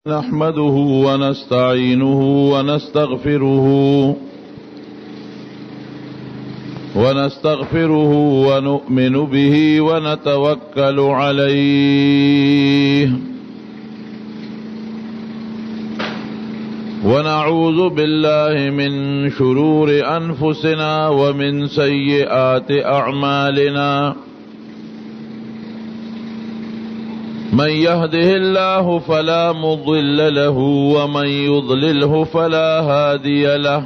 نحمده ونستعينه ونستغفره ونؤمن به ونتوكل عليه ونعوذ بالله من شرور أنفسنا ومن سيئات أعمالنا من يهده الله فلا مضل له ومن يضلله فلا هادي له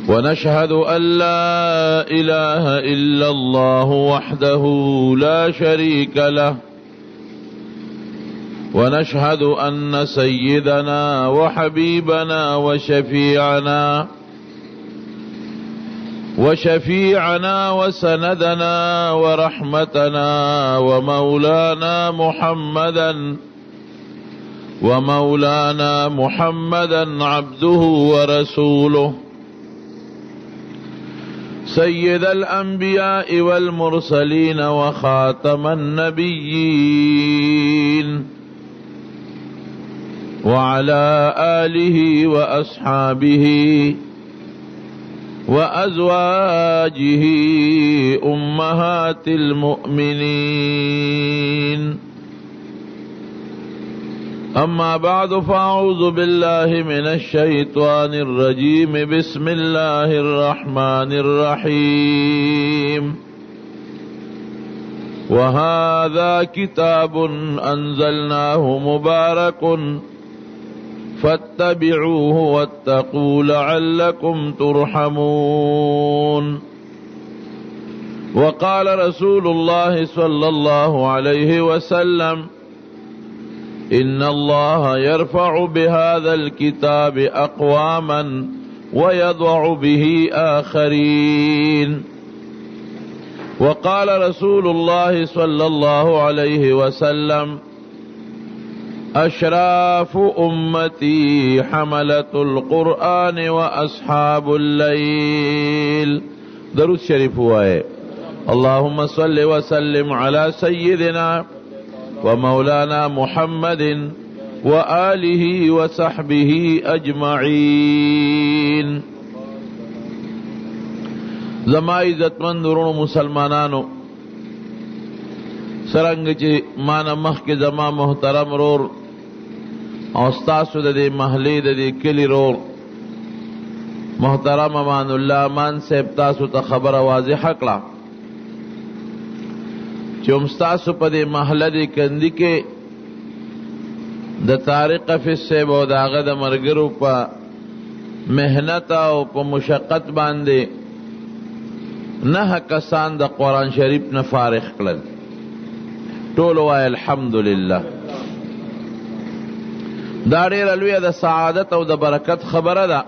ونشهد أن لا إله إلا الله وحده لا شريك له ونشهد أن سيدنا وحبيبنا وشفيعنا وسندنا ورحمتنا ومولانا محمدا عبده ورسوله سيد الأنبياء والمرسلين وخاتم النبيين وعلى آله وأصحابه وأزواجه أمهات المؤمنين. أما بعد، فأعوذ بالله من الشيطان الرجيم. بسم الله الرحمن الرحيم. وهذا كتاب أنزلناه مبارك فاتبعوه واتقوا لعلكم ترحمون. وقال رسول الله صلى الله عليه وسلم: إن الله يرفع بهذا الكتاب أقواما ويضع به آخرين. وقال رسول الله صلى الله عليه وسلم: أشراف أمتي حملة القرآن وأصحاب الليل. درود شریف ہوا ہے. اللهم صل وسلم على سيدنا ومولانا محمد وآله وصحبه أجمعين. زما عزتمند ورونو مسلمانانو، څرنګه چې ما نه مخکې زما محترم رور او ستاسو د دې محلې د دې کلي رور محترم امان الله امان صاحب تاسو ته خبره واضحه کړه چې هم ستاسو په دې محله دې کندي کې د طارق حفیظ صاحب او د هغه د ملګرو په محنت او په مشقت باندې 9 کسان د قرآن شریف نه فارغ کړل. ټول وایه الحمدلله. دا ډېره لویه د سعادت او د برکت خبره ده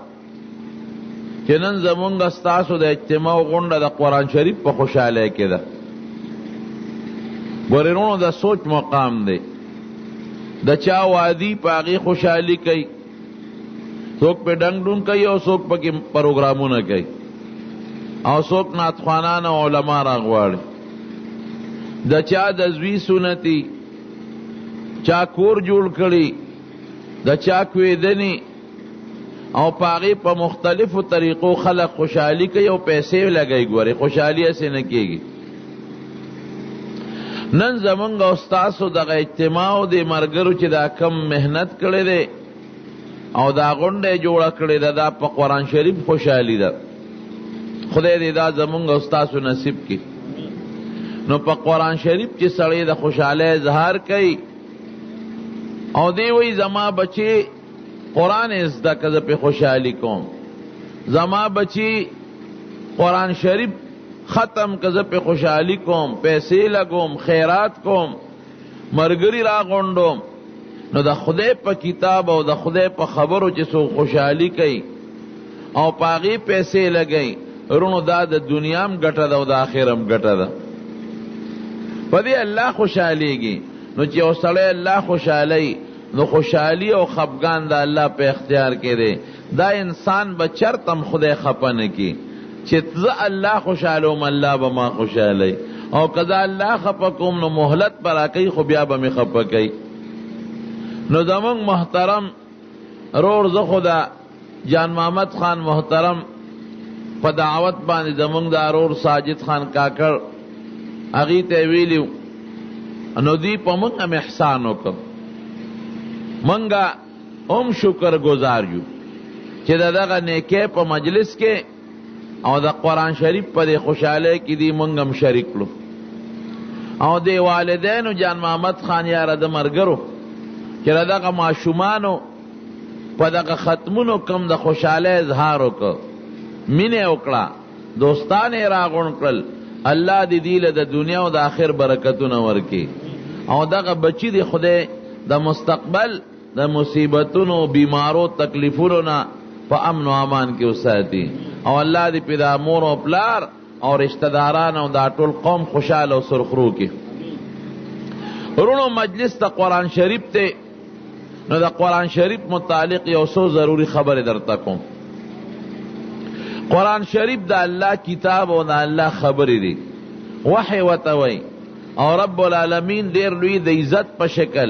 چې نن زمونږ ستاسو د اجتماع غونډه د قرآن شریف په خوشحالۍ کې ده. ګورې وروڼو، د سوچ مقام دی. د چا وادي په هغې خوشحالي کوي، څوک پې ډنګ ډونګ کوي او څوک پکې پروګرامونه کوي او څوک نعتخوانان او علما راغواړي. د چا د زوی سنتي، چا کور جوړ کړي، د چا کویدني او په هغې په مختلفو طریقو خلک خوشحالي کوي او پیسې لګوي. ګورې خوشحالي هسې نه کېږي. نن زمونږ او ستاسو دغه اجتماع او دې ملګرو چې دا کم محنت کړی دی او دا غونډه یې جوړه کړې ده، دا په قرآن شریف خوشحالي ده. خدای دې دا زمونږ او ستاسو نصیب کړي. نو په قرآن شریف چې سړی د خوشحالۍ اظهار کوي او دی وایي زما بچي قرآن یې زده که زه پرې خوشحالي کوم، زما بچي قرآن شریف ختم که زه پرې خوشحالي کوم، پیسې لګوم، خیرات کوم، ملګري راغونډوم، نو د خدای په کتاب او د خدای په خبرو چې څوک خوشحالي کوي او په هغې پیسې لګوي، وروڼو دا د دنیا هم ګټه ده او د آخر هم ګټه ده. په دې الله خوشحالېږي. نو چې یو سړی الله خوشحالوي، نو خوشحالي او خفګان د الله په اختیار کې دی. دا انسان به چرته هم خدای خفه نه کړي چې زه الله خوشحالوم، الله به ما خوشحالوي. او که زه الله خفه کوم نو مهلت به راکوي، خو بیا به مې خفه کوي. نو زموږ محترم رور، زه خو د جان محمد خان محترم په دعوت باندې زموږ د رور ساجد خان کاکړ هغې ته یې ویلي، نو دوی په موږ هم احسان وکړ. موږ هم شکر ګزار یو چې د دغه نیکۍ په مجلس کې او د قرآن شریف په دې خوشحالۍ کې دی موږ هم شریک کړو. او د والدینو جان محمد خان یاره د ملګرو چې د دغه ماشومانو په دغه ختمونو کم د خوشحالۍ اظهار وکړ، مینه یې وکړه، دوستان یې راغونډ کړل، الله دې دوی له د دنیا او د آخر برکتونه ورکړي، او دغه بچي دې خدای د مستقبل د مصیبتونو، بیمارو، تکلیفونو نه په امن و امان کې وساتي، او الله دې پرې دا مور او پلار او رشته داران او دا ټول قوم خوشحاله او سرخرو کړي. وروڼو، مجلس د قرآن شریف دی، نو د قرآن شریف متعلق یو څو ضروري خبرې درته کوم. قرآن شریف د الله کتاب او د الله خبرې دي، وحی ورته وایي، او رب العالمین ډېر لوی د عزت په شکل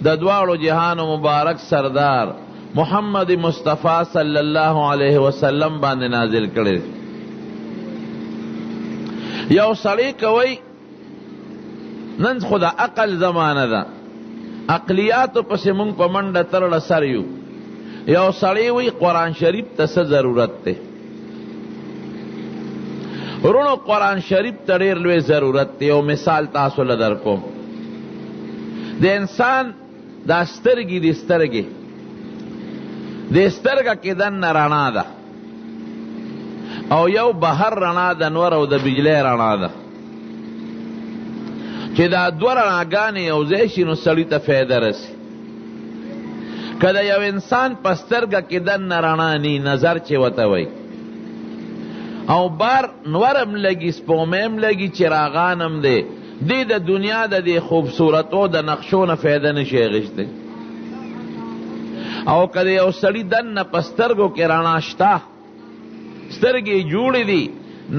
د دواړو جهانو مبارک سردار محمد مصطفی صلی الله علیه وسلم باندې نازل کړی. یو سړی کوي، نن خو د عقل زمانه ده، عقلیاتو پسې مونږ په منډه ترړه سر یو. یو سړی وایي قرآن شریف ته څه ضرورت دی؟ وروڼو، قرآن شریف ته ډېر لوی ضرورت دی. یو مثال تاسو له در کوم. د انسان دا سترګې دي، سترګې د سترګه کې دننه رڼا ده، او یو بهر رڼا د نور او د بجلی رڼا ده، چې دا دوه رڼاګانې یو ځای شي نو سړي ته فایده رسي. که د یو انسان په سترګه کې دننه رڼا نی، نظر چې ورته وایي، او بار نور هم لګي، سپوږمۍ هم لګي، چراغان هم دی، دی د دنیا د دې خوبصورتو د نقشو نه فایده نشي اخیستی. او که د یو سړي دننه په سترګو کې رڼا شته، سترګې یې جوړې دي،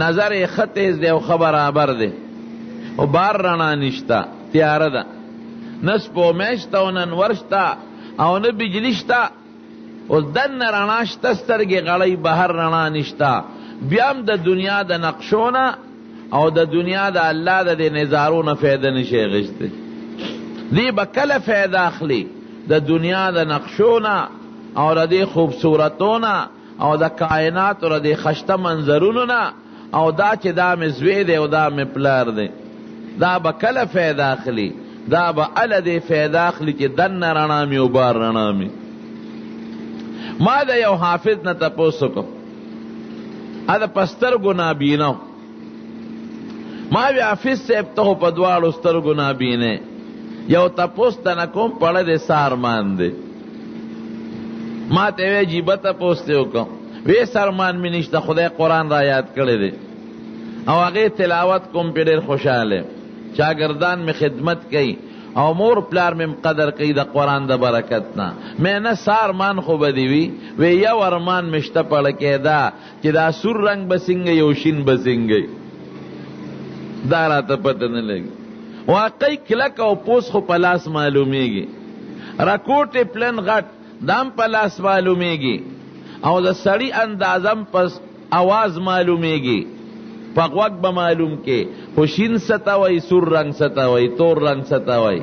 نظر یې ښه تیز دی او ښه برابر دی، خو بار رڼا نشته، تیاره ده، نه سپوږمۍ شته او نه نور شته او نه بجلي شته، اوس دننه رڼا شته، سترګې غړی، بهر رڼا نشته، بیا هم د دنیا د نقشو نه او د دنیا د الله د دې نظارو نه فایده نشي اخیستی. دی به کله فایده اخلي؟ د دنیا د نقشو نه او د دې خوبصورتو نه او د کائناتو د دې خشته منظرونو نه، او دا چې دا مې زوی دی او دا مې پلار دی، دا به کله فایده اخلي؟ دا به هله دې فایده اخلي چې دننه رڼا مې او بار رڼا مې. ما د یو حافظ نه تپوس وکړو، د په سترګو نابینه، ما وی حافظ صاحب ته خو په دواړو سترګو نابینه، یو تپوس ته نه کوم، پړه دې څه ارمان دی؟ ما ته وی عجیبه تپوس دې وکړم. وی سرمان مې نشته، خدای قرآن را یاد کړی دی او هغې تلاوت کوم، پرې ډېر خوشحاله یم. شاګردان مې خدمت کوي او مور پلار مې قدر کوي د قرآن د برکت نه. مې نه څه ارمان خو به دې وي؟ وی یو ارمان مې شته پړه کېده چې دا سور رنګ به څنګه یو شین به څنګه، دا راته پته نه لګي. واقعي کلک او پوس خو په لاس معلومیږي، رکوټې پلن غټ دا هم په لاس معلومیږي، او د سړي اندازه هم په اواز معلومیږي، په غوږ به معلوم کې، خو شین څه ته وایي، سور رنګ څه ته وایي، تور رنګ څه ته وایي،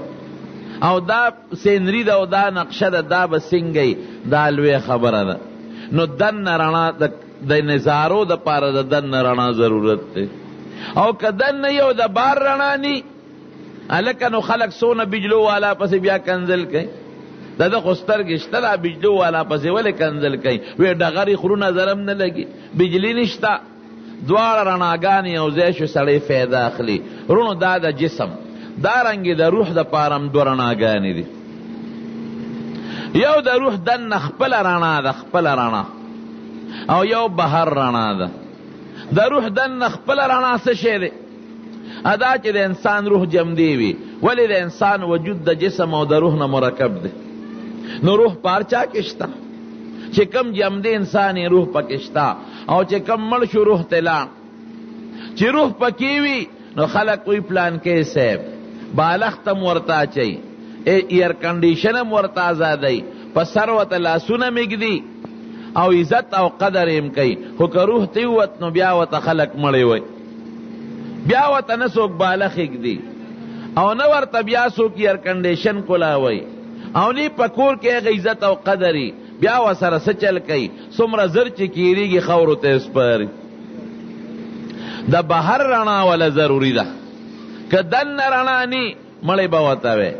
او دا سینري ده او دا نقشه ده، دا به څنګه وي، دا لویه خبره ده. نو دننه رڼا د نظارو دپاره د دننه رڼا ضرورت دی، او که دننه یو د بار رڼا نی، هلکه نو خلک څونه بجلو والا پسې بیا کنځل کوي. د ده خو سترګې شته، دا بجلو والا پسې ولې کنځل کوي؟ وی ډغرې خرو نظر هم نه لګي، بجلي نشته. دواړه رڼاګانې یو ځای شو، سړی فایده اخلي. وروڼو، دا د جسم، دا رنګې د روح دپاره هم دوه رڼاګانې دي. یو د روح دننه خپله رڼا ده، خپله رڼا، او یو بهر رڼا ده. د روح دننه خپله رڼا څه شی دی؟ ادا چې د انسان روح جمدی وي. ولې د انسان وجود د جسم او د روح نه مرکب دی؟ نو روح په هر چا کې شته، چې کوم جمدی انسان یې روح پکې شته، او چې کوم مړ شو روح ته لاړ. چې روح پکې وي نو خلک وایي پلانکی صاحب، بالښت هم ورته اچوي، ایر کنډیشن هم ورته ازادوي، په سر ورته لاسونه هم ږدي او عزت او قدر یې هم کوي. خو که روح ترې ووت نو بیا ورته خلک مړی وایي، بیا ورته نه څوک بالښت ږدي او نه ورته بیا څوک ایر کنډیشن کولاوي او نه په کور کې هغه عزت او قدر وي. بیا ورسره څه چل کوي؟ څومره زر چې کېرېږي خاورو ته یې سپاري. د بهر رڼا وله ضروري ده، که دننه رڼا نی مړی به ورته وی.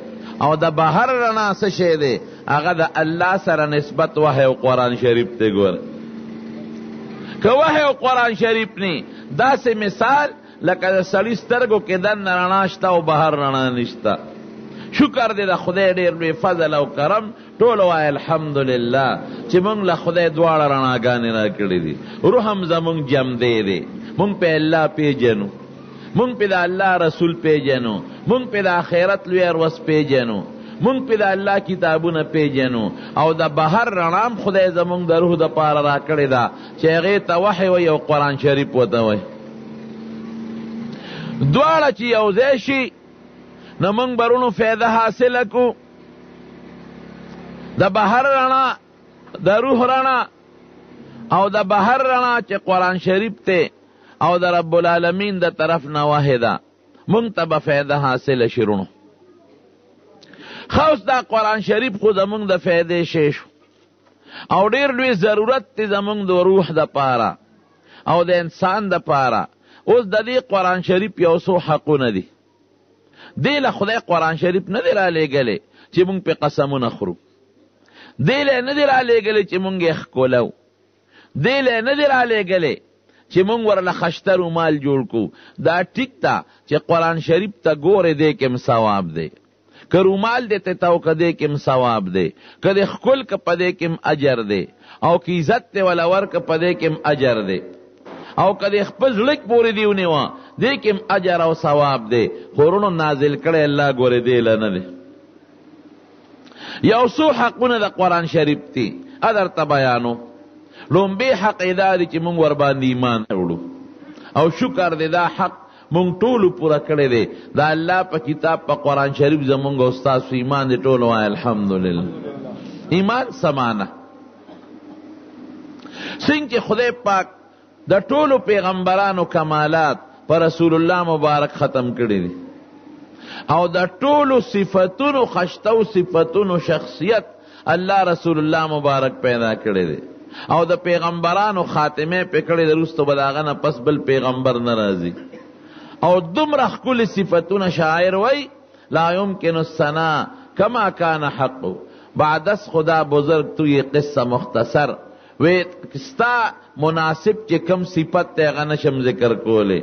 او د بهر رڼا څه شی دی؟ هغه د الله سره نسبت وحی او قرآن شریف دی. ګوره که وحی او قرآن شریف نی، داسې مثال لکه د سړي سترګو کې دننه رڼا شته او بهر رڼا نشته. شکر دی د خدای ډېر لوی فضل او کرم. ټول وایه الحمدلله چې موږ له خدای دواړه رڼاګانې راکړې دي. روح هم زموږ جمدی دی، موږ پې الله پېژنو، موږ پې د الله رسول پېژنو، موږ پې د آخرت لویه ورځ پېژنو، موږ پې د الله کتابونه پېژنو. او د بهر رڼا هم خدای زموږ د روح دپاره راکړې ده چې هغې ته وحی وایي او قرآن شریف ورته وایي. دواړه چې یو ځای شي نو موږ به وروڼو فایده حاصله کړو. د بهر رڼا، د روح رڼا او د بهر رڼا چې قرآن شریف دی او د رب العالمین د طرف نه وحی ده، موږ ته به فایده حاصله شي وروڼو. ښه اوس دا قرآن شریف خو زموږ د فایدې شی شو او ډېر لوی ضرورت دی زموږ د روح دپاره او د انسان دپاره. اوس د دې قرآن شریف یو څو حقونه دي. دې له خدای قرآن شریف نه دی رالیږلی چې موږ پرې قسمونه خورو، دې له نه دی رالیږلی چې موږ یې ښکلو، دې له نه دی رالیږلی چې موږ ورله خشته رومال جوړ کړو. دا ټیک ده چې قرآن شریف ته ګورې دې کې هم ثواب دی، که رومال دې ته تاو که دې کې هم ثواب دی، که دې ښکل که په دې کې هم اجر دی، او که عزت دې وله ورکه په دې کې هم اجر دی، او که دې خپل زړه پورې دې ونیوه دې کې هم اجر او ثواب دی. خو وروڼو نازل کړی الله ګورې دې له نه دی. یو څو حقونه د قرآن شریف دي درته بیانو. لومبی حق یې دا دی چې موږ ورباندې ایمان راوړو او شکر دی دا حق مونږ ټولو پوره کړی دی. د الله په کتاب په قرآن شریف زمونږ او ستاسو ایمان دی. ټول وایه الحمدلله. ایمان څه معنی؟ څنګه چې خدای پاک د ټولو پیغمبرانو کمالات په رسول الله مبارک ختم کړي دي او د ټولو صفتونو خشته او صفتونو شخصیت الله رسول الله مبارک پیدا کړی دی او د پیغمبرانو خاتمه پې کړې ده، وروسته به د هغه نه پس بل پیغمبر نه راځي. او دومره ښکلي صفتونه شاعر وایي لا يمكن الثنا کما کان حق بعد از خدا بزرگ تو یہ قصه مختصر. وی ستا مناسب چې کوم صفت دی هغه نشم ذکر کولی،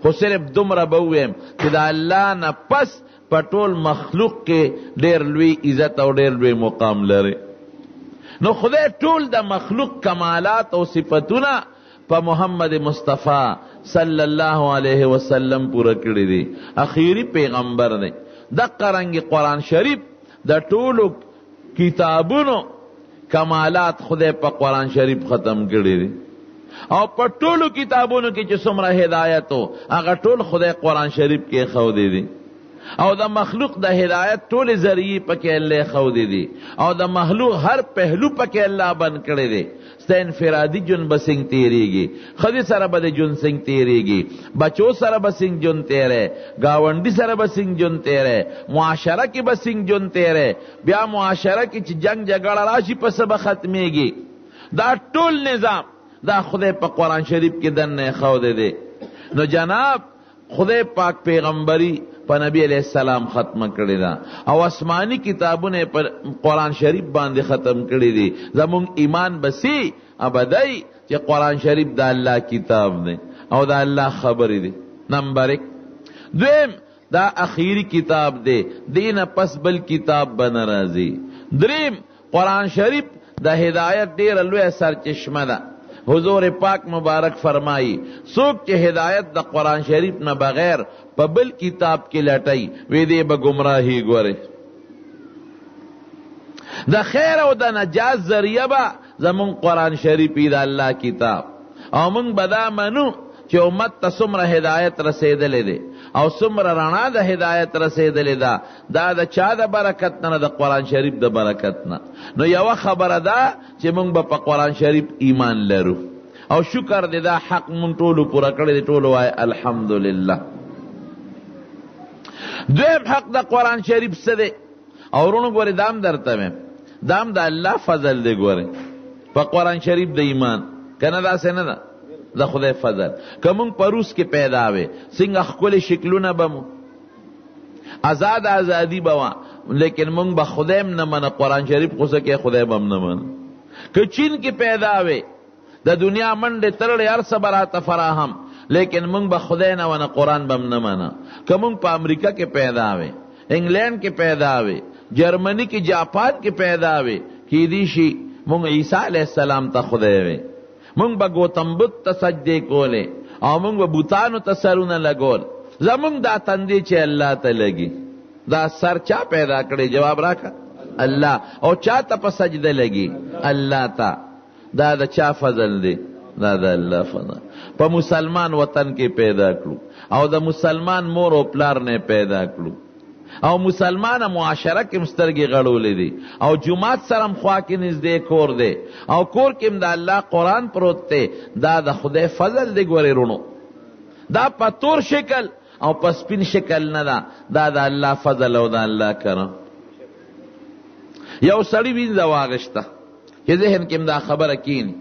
خو صرف دومره به ووایم چې د الله نه پس په ټول مخلوق کې ډېر لوی عزت او ډېر لوی مقام لري. نو خدای ټول د مخلوق کمالات او صفتونه په محمد مصطفی صلی الله علیه وسلم پوره کړي دي. اخیری پیغمبر دی. دقه رنګ قرآن شریف د ټولو کتابونو کمالات خدای په قرآن شریف ختم کړي دي او په ټولو کتابونو کې چې څومره هدایت و هغه ټول خدای قرآن شریف کې ښودی دي او د مخلوق د هدایت ټولې ذریعې پکې الله ښودې دي او د مخلوق هر پهلو پکې الله بند کړی دی. ستا انفرادي ژوند به څنګه تېرېږي، ښځې سره به د ژوند څنګه تېرېږي، بچو سره به څنګه ژوند تېری، ګاونډي سره به څنګه ژوند تېری، معاشره کې به څنګه ژوند تېری، بیا معاشره کې چې جنګ جګړه راشي په څه به ختمېږي. دا ټول نظام دا خدای په قرآن شریف کې دننه ایښودی دی. نو جناب خدای پاک پیغمبري په نبی علیه السلام ختمه کړې ده او آسماني کتابونه په قرآن شریف باندې ختم کړي دي. زمونږ ایمان به سي ابدی چې قرآن شریف د الله کتاب دی او د الله خبرې دي. نمبر ایک. دویم، دا اخیری کتاب دی، دې نه پس بل کتاب به نه راځي. دریم، قرآن شریف د هدایت ډیره لویه سرچشمه ده. حضور پاک مبارک فرمایي څوک چې هدایت د قرآن شریف نه بغیر په بل کتاب کې لټوي وی دی به ګمراهي ګوري. د خیر او د نجات ذریعه به زمونږ قرآن شریف وي، د الله کتاب، او موږ به دا منو چې امت ته څومره هدایت رسېدلی دی او څومره رڼا د هدایت رسېدلې ده، دا د چا د برکت نه؟ د قرآن شریف د برکت نه. نو یوه خبره ده چې موږ به په قرآن شریف ایمان لرو او شکر دی دا حق موږ ټولو پوره کړی دی. ټولو وایه الحمدلله. دویم حق د قرآن شریف څه دی؟ او وروڼو ګورې دا هم درته وایم، دا هم د الله فضل دی. ګورې په قرآن شریف د ایمان که نه داسې نه ده، د خدای فضل. که موږ په روس کې پیدا وې، څنګه ښکلي شکلونه به مو، ازاده ازادي به وه، لیکن موږ به خدای هم نه منه، قرآن شریف خو څه کوې، خدای به هم نه منه. که چین کې پیدا وې، د دنیا منډې ترړې هر څه به راته فراهم، لیکن موږ به خدای نه ونه، قرآن به هم نه منه. که موږ په امریکا کې پیدا وې، انګلند کې پیدا وې، جرمني کې، جاپان کې پیدا وې، کیدی شي موږ عیسی علیه السلام ته خدای وې، موږ به ګوتم بت ته سجدې کولې او موږ به بتانو ته سرونه لګول. زموږ دا تندې چې الله ته لګي، دا سر چا پیدا کړی؟ جواب راکړه، الله. او چا ته په سجده لګي؟ الله ته. دا د چا فضل دی؟ دا د الله فضل. په مسلمان وطن کې پیدا کړو او د مسلمان مور او پلار نه پیدا کړو او مسلمانه معاشره کې هم سترګې غړولې دي او جومات سره هم خوا کې نږدې کور دی او کور کې هم د الله قرآن پروت دی. دا د خدای فضل دی. ګورې وروڼو، دا په تور شکل او په سپین شکل نه ده، دا د الله فضل او د الله کرم. یو سړي وینځه واغېسته چې ذهن کې هم دا خبره کینی،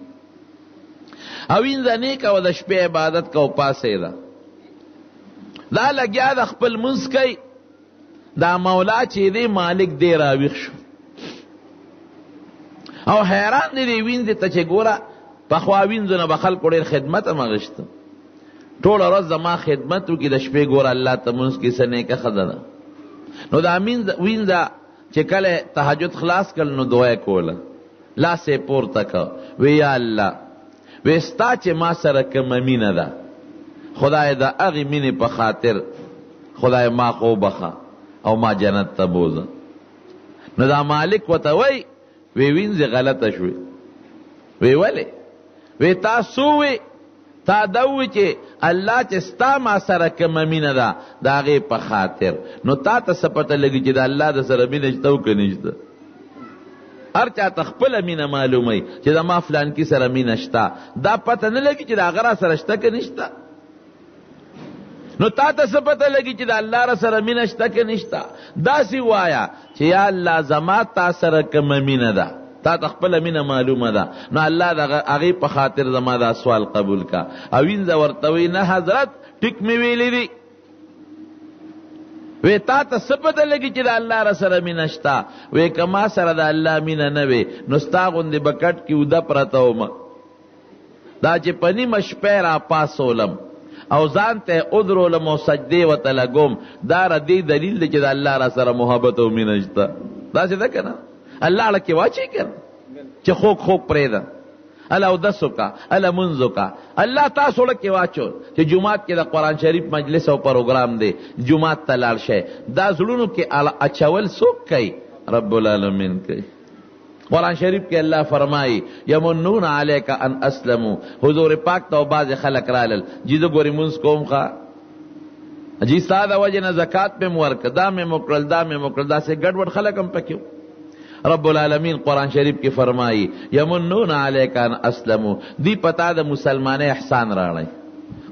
او وینځه نیکه وه، د شپې عبادت کو پاڅېده، دا لګیا د خپل لمونځ کوي، دا مولا چې دی مالک دی راویښ شو او حیران دی دې وینځې ته چې ګوره پخوا وینځو نه به خلکو ډېر خدمت هم اخیسته، ټوله ورځ زما خدمت وکړي، د شپې ګوره الله ته لمونځ کوي، څه نیکه ښځه ده. نو دا وینځه چې کله تهجد خلاص کړ نو دعا یې کوله، لاس یې پورته کړ، وی یا الله، وی ستا چې ما سره کومه مینه ده، خدای د هغې مینې په خاطر خدای ما خو وبخښه او ما جنت ته بوځه. نو دا مالک ورته وایي، وی وینځې غلطه شوې. وی ولې؟ وی تا څه ووې؟ تا دا ووې چې الله چې ستا ما سره کومه مینه ده د هغې په خاطر. نو تا ته څه پته لګي چې د الله د سره مینه شته او که نشته؟ هر چا ته خپله مینه معلومه وي چې زما فلانکي سره مینه شته، دا پته نه لګي چې د هغه را سره شته که نشته. نو تا ته څه پته لګي چې د الله را سره مینه شته که نشته؟ داسې وایه چې یا الله زما تا سره کومه مینه ده، تا ته خپله مینه معلومه ده، نو الله د هغې په خاطر زما دا سوال قبول کا. او وینځه ورته وایي نه حضرت ټیک مې ویلي دي. وی تا ته څه پته لګي چې د الله را سره مینه شته؟ وی که ما سره د الله مینه نه وي نو ستا غوندې به کټ کې اوده پرته وم، دا چې په نیمه شپه یې راپاڅولم او ځان ته یې ودرولم او سجدې ورته لګوم، دا را دې دلیل دی چې د الله را سره محبت او مینه شته. داسې ده که نه؟ الله اړه کې واچوي که نه چې خوږ خوږ پرېږده، هله اودس وکړه، هله لمونځ وکړه. الله تاسو اړه کې واچول چې جومات کې د قرآن شریف مجلس او پروګرام دی، جومات ته لاړ شئ. دا زړونو کې اچول څوک کوي؟ رب العالمین کوي. قرآن شریف کې الله فرمایي یمنون علیک ان اسلمو. حضور پاک ته بعضې خلک رالل، جي زه ګورې مونځ کوم ښه، جي ستا د وجې نه زکات مې هم ورکړه، دا مې هم وکړل، دا مې هم وکړل، داسې ګډوډ خلک هم پکې وو. رب العالمین قرآن شریف کې فرمایي یمنون علیک ان اسلمو، دوی په تا د مسلمانۍ احسان راړی.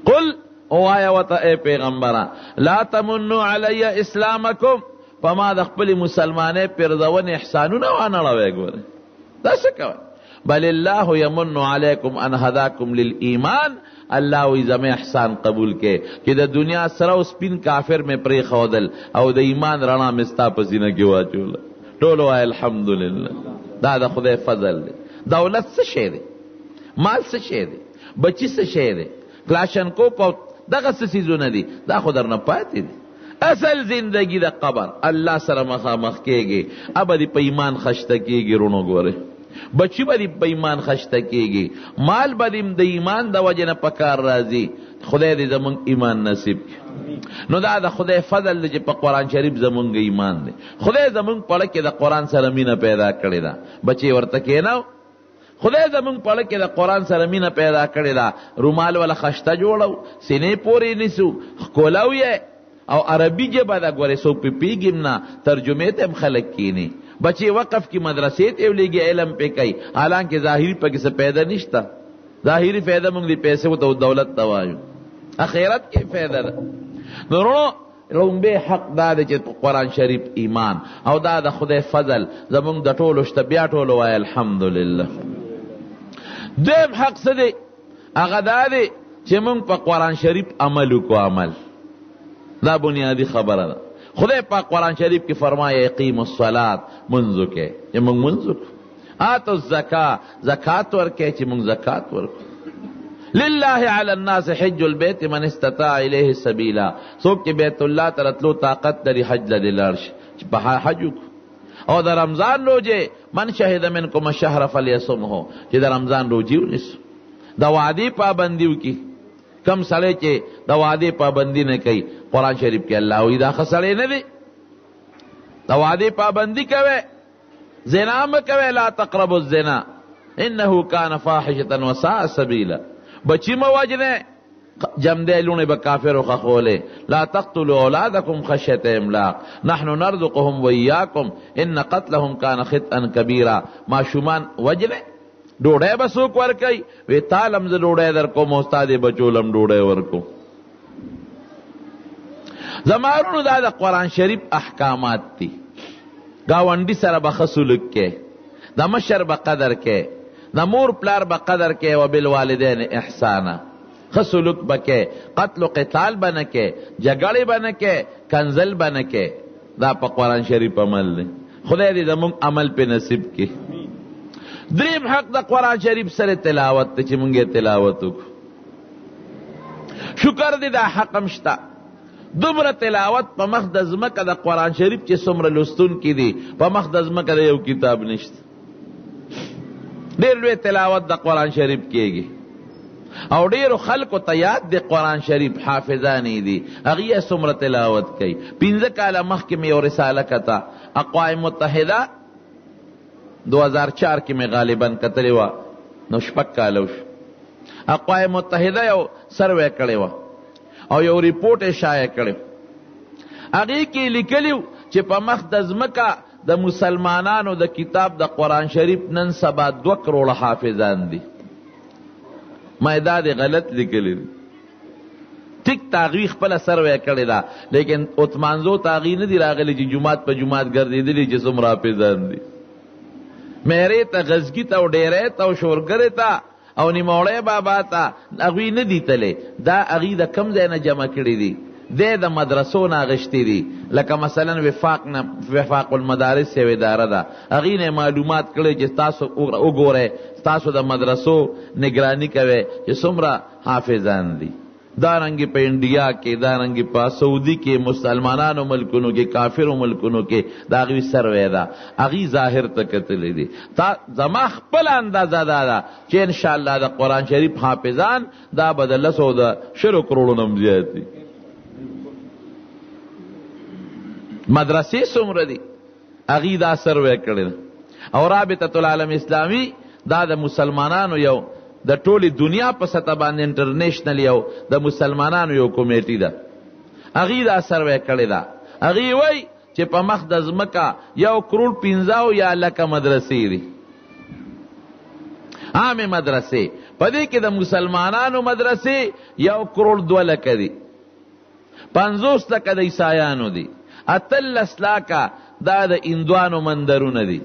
قل ووایه ورته ای پیغمبره لا تمنو علی اسلامکم، په ما د خپلې مسلمانۍ پیرزونې احسانونه وانه ړوئ. ګورئ دا څه کوئ؟ بل الله یمن علیکم ان هداکم للایمان، الله وایي زما احسان قبول کړئ چې د دنیا سره او سپین کافر مې پرېښودل او د ایمان رڼا مې ستا په سینه کې واچوله. ټول وایه الحمدلله. دا د خدای فضل دی. دولت څه شی دی؟ مال څه شی دی؟ بچی څه شی دی؟ کلاشنکوف او دغه څه څیزونه دي، دا خو درنه پاتې دي. اصل زندگی د قبر الله سره مخامخ کېږي، ابه دې په ایمان خشته کېږي. روڼو ګورئ، بچی به دې په ایمان خشته کېږي، مال به دې د ایمان د وجې نه په کار راځي. خدای دې زموږ ایمان نصیب کړي. نو دا د خدای فضل دی چې په قرآن شریف زموږ ایمان دی. خدای زموږ په زړه کې د قرآن سره مینه پیدا کړې ده. بچی ورته کښېناو، خدای زمونږ په زړه کې د قرآن سره مینه پیدا کړې ده. رومال وله خشته جوړو، سینې پورې نیسو، ښکلو یې، او عربي ژبه ده، ګورې څوک پرې پوهېږي هم نه، ترجمې ته هم خلک کښېني. بچې وقف کړي، مدرسې ته یې ولېږي، علم پرې کوي، حالانکه ظاهري پکې څه پیدا نشته. ظاهري فایده موږ دې پیسو ته او دولت ته وایو، اخرت کې فایده ده. نو وروڼو، لومبی حق دا دی چې په قرآن شریف ایمان، او دا د خدای فضل زمونږ د ټولو شته، بیا ټولو وایه الحمدلله. دویم حق څه دی؟ هغه دا دی چې موږ په قرآن شریف عمل وکړو. عمل دا بنیادي خبره ده. خدای پاک قرآن شریف کې فرمایي اقیموا الصلاة، مونځ وکړئ، چې موږ مونځ وکړو. آتوا الزکا، زکات ورکړئ، چې موږ زکات ورکړو. لله علی الناس حج البیت من استطاع الیه سبیلا، څوک چې بیت الله ته راتلو طاقت لري حج له دې لاړ شي، چې په حج وکړو. او د رمضان روژې، من شهد منکم الشهر فلیصمه، چې د رمضان روژې ونیسو. د وعدې پابندي وکړي. کم سړی چې د وعدې پابندي نه کوي، قرآن شریف کې الله وایي دا ښه سړی نه دی. د وعدې پابندي کوي، زنا مه کوئ، لا تقربوا الزنا انه کان فاحشة وساء سبیلا. بچی مه وژنئ، جمدې لوڼې به کافرو ښخولې. لا تقتلوا اولادکم خشیة املاق نحن نرزقهم وایاکم ان قتلهم کان خطئا کبیرا. ماشومان وژنئ، ډوډۍ به څوک ورکوي؟ وی تا له هم زه ډوډۍ درکوم او ستا دې بچو له هم ډوډۍ ورکوم. زما وروڼو، دا د قرآن شریف احکامات دي. ګاونډي سره به ښه سلوک کوې، د مشر به قدر کوې، د مور پلار به قدر کوې، وبالوالدین احسانا، ښه سلوک به کوې، قتل و قتال به نه کوې، جګړې به نه کوې، کنځل به نه کوې. دا په قرآن شریف عمل دی. خدای دې زموږ عمل پې نصیب کړي. دریم حق د قرآن شریف سره تلاوت دی، چې موږ یې تلاوت وکړو. شکر دې دا حق هم شته. دومره تلاوت په مخ د ځمکه د قرآن شریف چې څومره لوستونکي دي، په مخ د ځمکه د یو کتاب نشته. ډېر لوی تلاوت د قرآن شریف کېږي، او ډېرو خلکو ته یاد دی قرآن شریف، حافظان یې دي، هغوی یې څومره تلاوت کوي. 5 کاله مخکې مې یو رساله کته، اقوام متحده 2004 کې مې غالبا کتلې وه، نو 6 کاله وشو. اقوام متحده یو سروې کړې وه او یو رپورټ یې شایع کړی. هغې کې لیکلي چې په مخ د ځمکه د مسلمانانو د کتاب د قرآن شریف نن سبا 2 کروړه حافظان دي. ما یې دا دې غلط لیکلي دي. ټیک ته هغوی خپله سروې کړې ده، لیکن اتمانزو ته هغوی نه دي راغلي چې جومات په جومات ګرځېدلي چې څومره حافظان دي. میرې ته، غزګي ته، او ډېرۍ ته، او شورګرې ته، او نیموړی بابا ته هغوی نه دي تللی. دا هغوی د کوم ځای نه جمع کړي دي؟ دی د مدرسو نه اخیستي دي، لکه مثلا وفاق نه، وفاق المدارس یو اداره ده، هغوی نه معلومات کړی چې تاسو وګورئ، تاسو د مدرسو نګراني کوئ چې څومره حافظان دي. دارنګې په انډیا کې، دارنګې په سعودي کې، مسلمانانو ملکونو کې، کافرو ملکونو کې د هغوی سروې ده، هغوی ظاهر ته کتلي دي. تا زما خپله اندازه دا ده چې انشاءالله د قرآن شریف حافظان دا به د 10 او د 20 کروړو نه هم زیات دي. مدرسې څومره دي؟ هغوی دا سروې کړې ده. او رابطة العالم اسلامي دا د مسلمانانو یو د ټولې دنیا په سطح باندې انټرنیشنل یو د مسلمانانو یو کمیټي ده، هغوی دا سروې کړې ده. هغوی وایي چې په مخ د ځمکه 1 کروړ 75 لکه مدرسې دي، عامې مدرسې. په دې کې د مسلمانانو مدرسې 1 کروړ 2 لکه دي، 50 لکه د عیسایانو دي، 18 لکه دا د هندوانو مندرونه دي،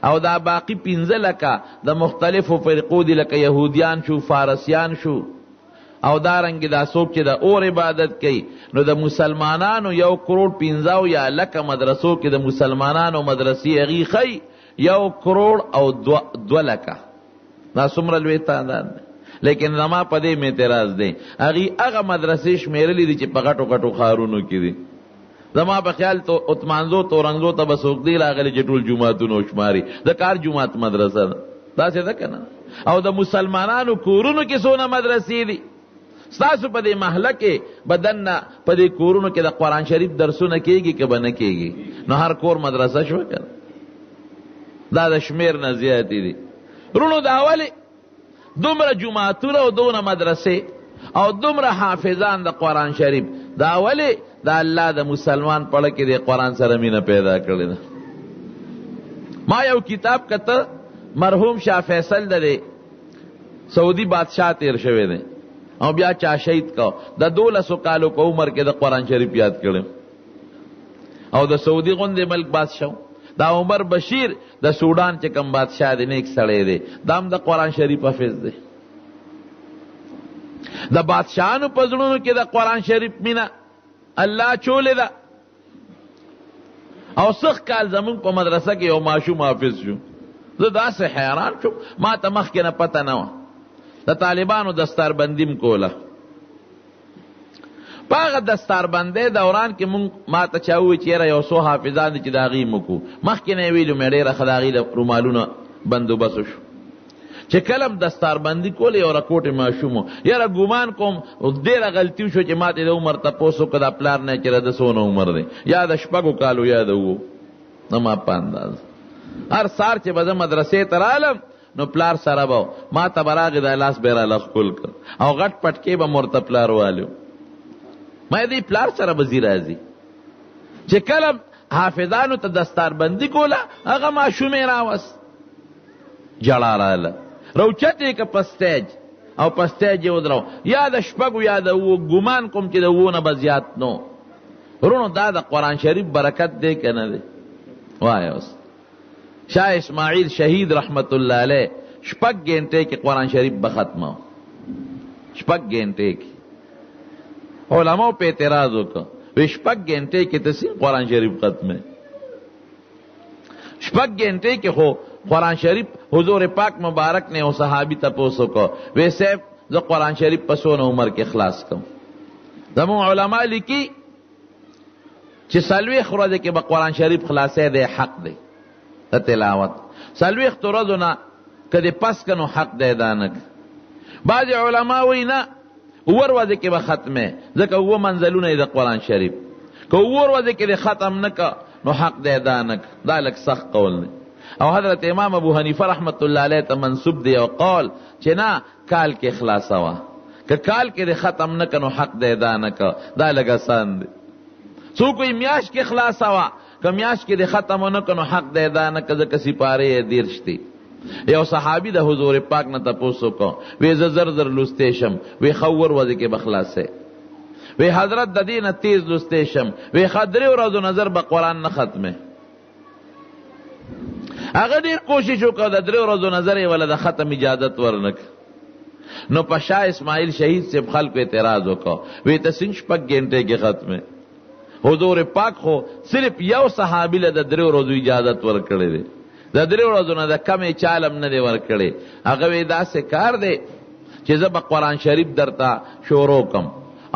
او دا باقی 5 لکه د مختلفو فرقو دي، لکه یهودیان شو، فارسیان شو، او دارنګې دا څوک چې د اور عبادت کوي. نو د مسلمانانو 1 کروړ 75 لکه مدرسو کې د مسلمانانو مدرسې هغې ښیي 1 کروړ او 2 لکه. دا څومره لوی تعداد دی. لیکن زما په دې مې اعتراض دی، هغې هغه مدرسې شمېرلې دي چې په غټو غټو ښارونو کې دي. زما په خیال تو اتمانزو تورنګزو ته به څوک دی راغلی چې ټول جوماتونه وشماري. د کار جومات مدرسه ده، داسې ده که نه؟ او د مسلمانانو کورونو کې څونه مدرسې دي؟ ستاسو په دې محله کې به دننه په دې کورونو کې د قرآن شریف درسونه کېږي که به نه کېږي؟ نو هر کور مدرسه شوه که نه؟ دا د شمېر نه زیاتې دي. وروڼو دا ولې دومره جوماتونه او دونه مدرسې او دومره حافظان د قرآن شریف، دا ولې د الله د مسلمان په زړه کې د قرآن سره مینه پیدا کړې ده؟ ما یو کتاب کته، مرحوم شاه فیصل د دی سعودي بادشاه تیر شوی دی او بیا چا شهید کو، د 12 کالو په عمر کې د قرآن شریف یاد کړی او د سعودي غوندې ملک بادشاه. دا عمر بشیر د سودان چې کوم بادشاه دی، نیک سړی دی، دا هم د قرآن شریف حافظ دی. د بادشاهانو په زړونو کې د قرآن شریف مینه الله چولې ده. او سخ کال زمونږ په مدرسه کې یو ماشوم حافظ شو. زه داسې حیران شوم، ما ته مخکې نه پته نه وه. د طالبانو دستاربندي م کوله. په هغه دستاربندۍ دوران کې مونږ ما ته چا وویل چې یاره یو څو حافظان دي چې د هغې مو کړو. مخکې نه یې ویلي مې ډېره ښه د هغې له رومالونه بندوبست وشو. چې کله هم دستاربندي کوله یو رکوټې ماشوم و، یاره ګومان کوم ډېره غلطي وشوه چې ما ته د عمر تپوس وکړه، دا پلار نه چې د څونه عمر دی، یا د 6 کالو یا د 7، زما په اندازه. هر سهار چې به زه مدرسې ته رالم نو پلار سره به ما ته به راغی، دا لاس به یې راله ښکل کړ او غټ پټکې به مې ورته پلار والیو. ما یې دې پلار سره به ځي راځي. چې کله حافظانو ته دستاربندي کوله هغه ماشوم یې راوست، ژړا راله، راوچت یې که په سټیج او په سټیج یې ودرو، یا د 6 یا د 7، ګومان کوم چې د 7 نه به زیات نو. وروڼو دا د قرآن شریف برکت دی که نه دی؟ وایه اوس. شاه اسماعیل شهید رحمت الله علیه 6 ګنټې کې قرآن شریف به ختمه، 6 ګنټې کې. علماو په اعتراض وکړ، وی 6 ګنټې کې ته څنګه قرآن شریف ختمه؟ 6 ګنټې کې خو قرآن شریف حضور پاک مبارک نه یو صحابي تپوس وکړ، وی صاحب زه قرآن شریف په څونه عمر کې خلاص کړم؟ زموږ علما لیکي چې 40 ورځې کې به قرآن شریف خلاصی دی، حق دی د تلاوت. 40 ورځو نه که دې پس که نو حق دی دا نه. بعضې علما وایي نه، 7 ورځې کې به ختمې، ځکه 7 منزلونه یې د قرآن شریف، که 7 ورځې کې دې ختم نه که نو حق دی دا نه. دا لږ سخت قول دی. او حضرت امام ابو حنیفه رحمت الله علیه ته منسوب دی یو قول چې نه، کال کې خلاصوه، که کال کې دې ختم نه که نو حق دی دا نه که، دا لږ اسان دی. څوک وایي میاشت کې خلاصوه، که میاشت کې دې ختم ونه که نو حق دی دا نه که، ځکه سپارې یې 30 دي. یو صحابي د حضور پاک نه تپوس وکړ، وی زه زر زر لوستی شم، وی ښه 7 ورځې کې به خلاصې. وی حضرت د دې نه تیز لوستی شم، وی ښه 3 ورځو نه زر به قرآن نه ختمې. هغه ډېر کوشش وکړ، د 3 ورځو نظر یې وله د ختم اجازت ورنه کړ. نو په شاه اسماعیل شهید صاحب خلکو اعتراض وکړ، وی ته څنګه 6 ګنټې کې ختمې؟ حضور پاک خو صرف یو صحابي له د 3 ورځو اجازت ورکړی دی، د 3 ورځو نه د کمې چالم نه دی ورکړی. هغه وی داسې کار دی چې زه به قرآن شریف درته شروع کړم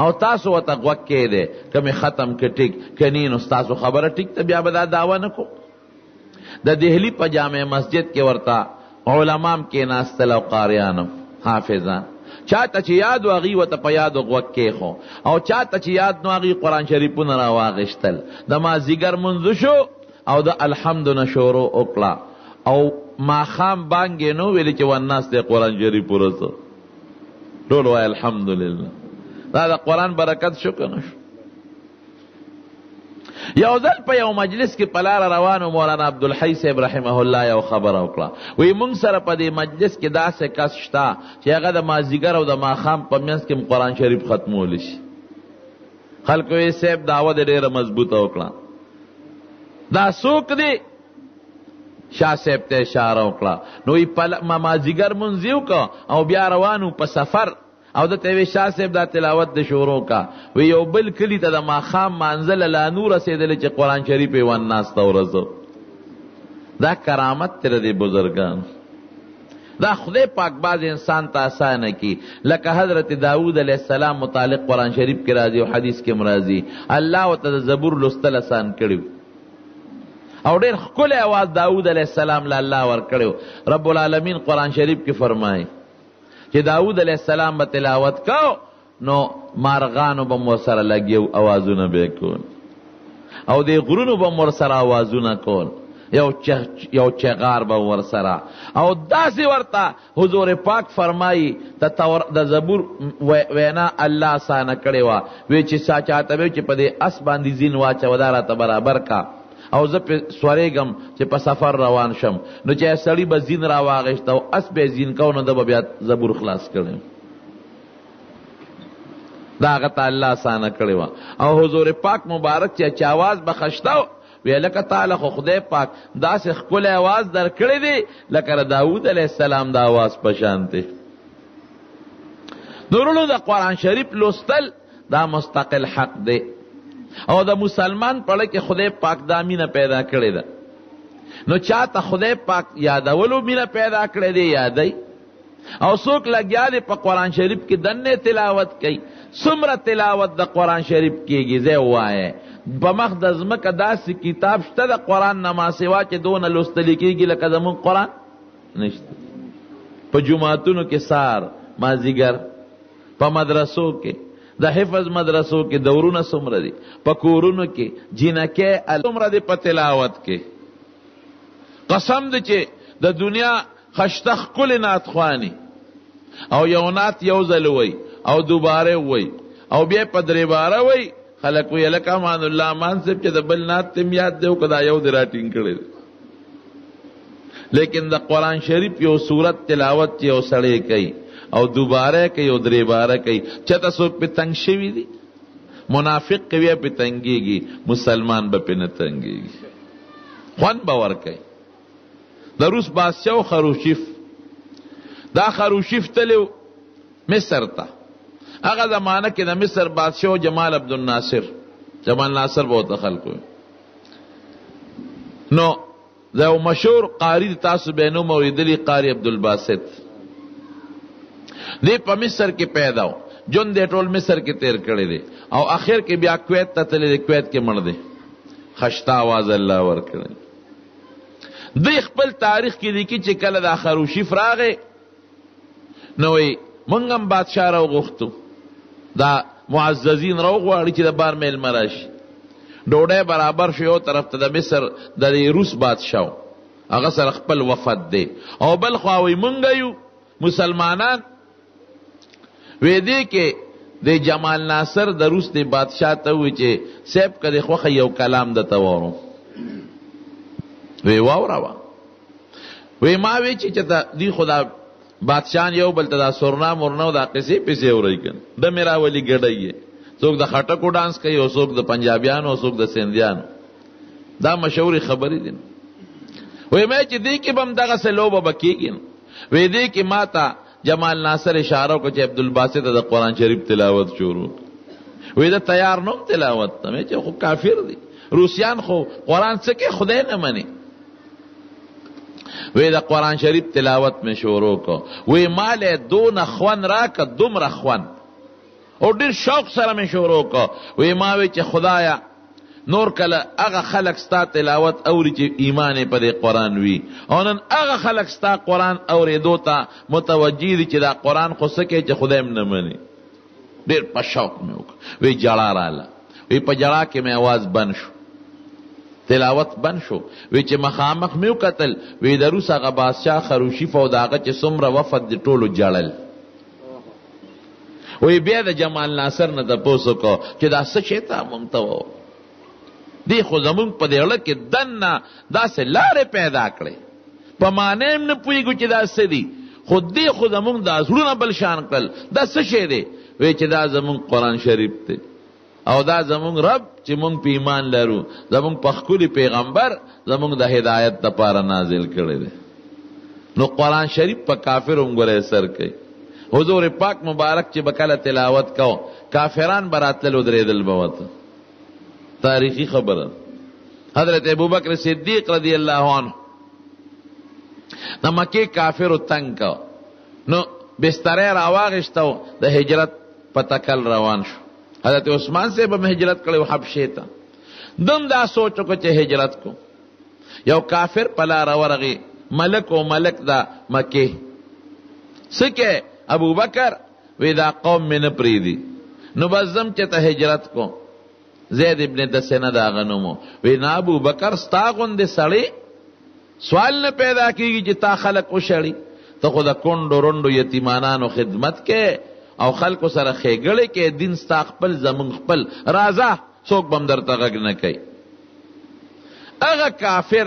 او تاسو ورته غوږ کښېږدئ، که مې ختم کړ ټیک، که نه نو ستاسو خبره ټیک ده، بیا به دا دعوه نه کوم. د دهلي په جامع مسجد کې ورته علما هم کښېناستل او قاریان هم حافظان، چاته چې یاد و هغوی ورته په یادو غوږ کښېښو او چاته چې یاد نو هغوی قرآن شریفونه راواخیستل. د مازدیګر لمونځ وشو او د الحمد نه شروع وکړه او ماښام بانګ یې نه وویلې چې والناس دی قرآن شریف ورسو. ټول وایي الحمدلله. دا د قرآن برکت شو که نه شو؟ یو ځل په یو مجلس کې په لاره روان و، مولانا عبدالحی صاحب رحمه الله یو خبره وکړه، وایي موږ سره په دې مجلس کې داسې کس شته چې هغه د مازدیګر او د ماښام په منځ کې هم قرآن شریف ختمولی شي. خلکو وایي صاحب دعوه دې ډېره مضبوطه وکړه، دا څوک دی؟ شاه صاحب ته اشاره وکړه. نو وایي مازدیګر لمونځ یې وکړ او بیا روان و په سفر، او ده ته وی شاه صاحب دا تلاوت د شروع کا، وی یو بل کلی ته د ماښام مانځه له لا نو رسېدلی چې قرآن شریف یې والناس ته ورسو. دا کرامت دی د دې بزرګانو. دا خدای پاک بعض انسان ته اسانه کی، لکه حضرت داود علیه السلام متعلق قرآن شریف کې راځي او حدیث کې هم راځي، الله ورته د زبور لوستل اسان کړي او ډېر ښکلی اواز داود علیه السلام له الله ورکړی. رب العالمین قرآن شریف کې فرمایي چې داود علیه السلام به تلاوت کو نو مارغانو به ورسره لګیو اوازونه به کول او دې غرونو به ورسره اوازونه کول. یو چغار به ورسره او داسې ورته حضور پاک فرمایي د زبور وینا الله اسانه کړې وه، وی چې چا چاته وی چې په دې اس باندې زین واچوه، دا راته برابر کا او زه پې سورېږم چې په سفر روان شم. نو چې سړي به زین راواغېست او اس به یې زین کو، نو ده به بیا زبور خلاص کړی. دا هغه ته الله اسانه کړې وه. او حضور پاک مبارک چې اواز به خشته وی، لکه تعالی خو خدای پاک داسې ښکلی اواز درکړی دی لکه د داود علیه السلام د اواز په شان دی. نو وروڼو د قرآن شریف لوستل دا مستقل حق دی، او د مسلمان په زړه کې خدای پاک دا مینه پیدا کړې ده. نو چاته خدای پاک یادولو مینه پیدا کړې دی یادوي، او څوک لګیا دی په قرآن شریف کې دننه تلاوت کوي. څومره تلاوت د قرآن شریف کېږي زه ووایه؟ په مخ د ځمکه داسې کتاب شته د قرآن نه ماسوا چې دونه لوستل کېږي لکه زموږ قرآن؟ نشته. په جوماتونو کې سار مازیګر، په مدرسو کې د حفظ مدرسو کې دورونه څومره دي، په کورونو کې جینکۍ څومره دي په تلاوت کې. قسم دی چې د دنیا خشته ښکلې نعت خواني او یو نعت یو ځل وایي او دوباره وایي او بیا په درې باره وایي، خلک وایي هلکه امان الله امان صاحب چې د بل نعت ته هم یاد دی او که دا یو دې راټینګ کړی دی. لیکن د قرآن شریف یو سورت تلاوت چې یو سړی کوي او دوباره کوي او درې باره کوي، چېرته څوک پې تنګ شوي دي؟ منافق کوي پې تنګېږي، مسلمان به پې نه تنګېږي، خوند به ورکوي. د روس بادشاه و خروشیف، دا خروشیف تللی مصر ته. هغه زمانه کې د مصر بادشاه جمال عبدالناصر، جمال ناصر به ورته خلکو. نو د یو مشهور قاري تاسو به نوم اورېدلی، قاري عبدالباسط، دی په مصر کې پیدا و، ژوند یې ټول مصر کې تیر کړی دی او اخر کې بیا کویت ته تللی دی، کویت کې مړ دی. خشته اواز الله ورکړی. دی خپل تاریخ کې لیکي چې کله دا خروشیف راغی نو وایي موږ هم بادشاه راوغوښتو، دا معززین راوغواړي چې د بار مېلمه راشي. ډوډۍ برابر شو، یو طرف ته د مصر د روس بادشاه هغه سره خپل وفد دی، او بل خوا وایي موږ یو مسلمانان. وی دې کې د جمال ناصر د روس د بادشاه ته ووایي چې صاحب که دې خوښه یو کلام درته واورم. وی واوروه. وی ما وی چې چېرته دوی خو دا بادشاهان یو بل ته دا سرنا مرنا او دا قصې پسې اوري که نه، د مې راولي ګډی یې، څوک د خټکو ډانس کوي او څوک د پنجابیانو او څوک د سندیانو، دا مشهورې خبرې دي. وی مې چې دې کې به هم دغسې لوبه به کېږي. وی دې کې ما ته جمال ناصر اشاره وکړه چې عبدالباسط د قرآن شریف تلاوت شروع. وی ده تیار نوم تلاوت ته، مې چې خو کافر دی، روسیان خو قرآن څه کې خدای نه مني. وی د قرآن شریف تلاوت مې شروع کړ، وی ما له دونه خوند راکړه، دومره خوند او ډېر شوق سره مې شروع کړ. وی ما وی چې خدایا نور کله هغه خلک ستا تلاوت اوري چې ایمان یې په دې قرآن وي، او نن هغه خلک ستا قرآن اورېدو ته متوجه دي چې دا قرآن خو څه کوي چې خدای هم نه مني. ډېر په شوق مې وکړ. وی ژړا راله، وی په ژړا کې مې اواز بند شو، تلاوت بند شو. وی چې مخامخ مې وکتل، وی د روس هغه بادشاه خروشیف او د هغه چې څومره وفد دي ټولو ژړل. وی بیا د جمال ناصر نه تپوس وکړو چې دا څه شی تا مونږ ته وویل، دې خو زمونږ په دې زړه کې دننه داسې لارې پیدا کړې، په معنی هم نه پوهېږو چې دا څه دي، خو دې خو زمونږ دا زړونه بل شان کړل، دا څه شی دی؟ وی چې دا زمونږ قرآن شریف دی، او دا زمونږ رب چې مونږ په ایمان لرو، زمونږ په ښکلي پیغمبر زمونږ د هدایت دپاره نازل کړی دی. نو قرآن شریف په کافر هم ګوره اثر کوي. حضور پاک مبارک چې به کله تلاوت کو، کافران به راتلل ودرېدل به ورته. تاریخي خبره. حضرت ابوبکر صدیق رضی الله عنه د مکې کافرو تنګ کو، نو بستره یې راواخیسته او د هجرت په تکل روان شو. حضرت عثمان صاحب هم هجرت کړی و حبشې ته. ده هم دا سوچ وکړ چې هجرت کو. یو کافر په لاره ورغی، ملک و ملک د مکې. څه کې ابوبکر؟ وی دا قوم مې نه پرېږدي، نو بس ځم چې ته هجرت کوم. زید ابن دسنه د هغه نوم و. وی نه ابوبکر، ستا غوندې سړی سوال نه پیدا کیږي چې تا خلک وشړي، ته خو د کونډو رونډو یتیمانانو خدمت کې او خلکو سره ښېګړې کې، دین ستا خپل زمونږ خپل، راځه څوک به هم درته غږ نه کوي. هغه کافر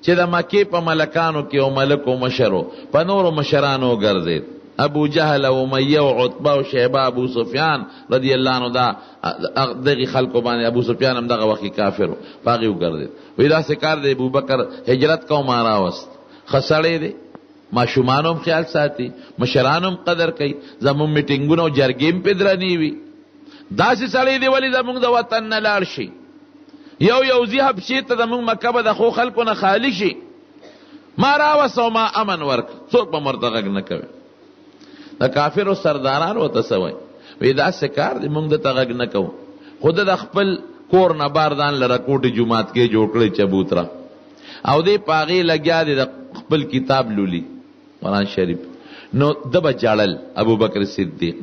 چې د مکې په ملکانو کې یو ملک و مشر و، په نورو مشرانو وګرځېد، ابو جهل او امیه او عتبه او شیبه ابو سفیان رضی الله عنه، دا دغې خلکو باندې ابو سفیان هم دغه وخت کې کافر و، په هغې وګرځېد. وایي داسې کار دی، ابوبکر هجرت کوم ما راوست، ښه سړی دی، ماشومانو هم خیال ساتي، مشرانو هم قدر کوي، زموږ میټینګونه او جرګې هم پرې درنې وي، داسې سړی دی ولې زموږ د وطن نه لاړ شي؟ یو یو ځي حبشې ته، زموږ مکه به د ښو خلکو نه خالي شي. ما راوست او ما امن ورک، څوک به ورته غږ نه کوي. د کافرو سرداران ورته څه وایي؟ وایي داسې کار دی، موږ ده ته غږ نه کوو، خو ده د خپل کور نه بار ځان له کوټې جومات کې جوړ کړی چبوتره، او دی په هغې لګیا دی د خپل کتاب لولي قرآن شریف. نو ده به ژړل ابوبکر صدیق،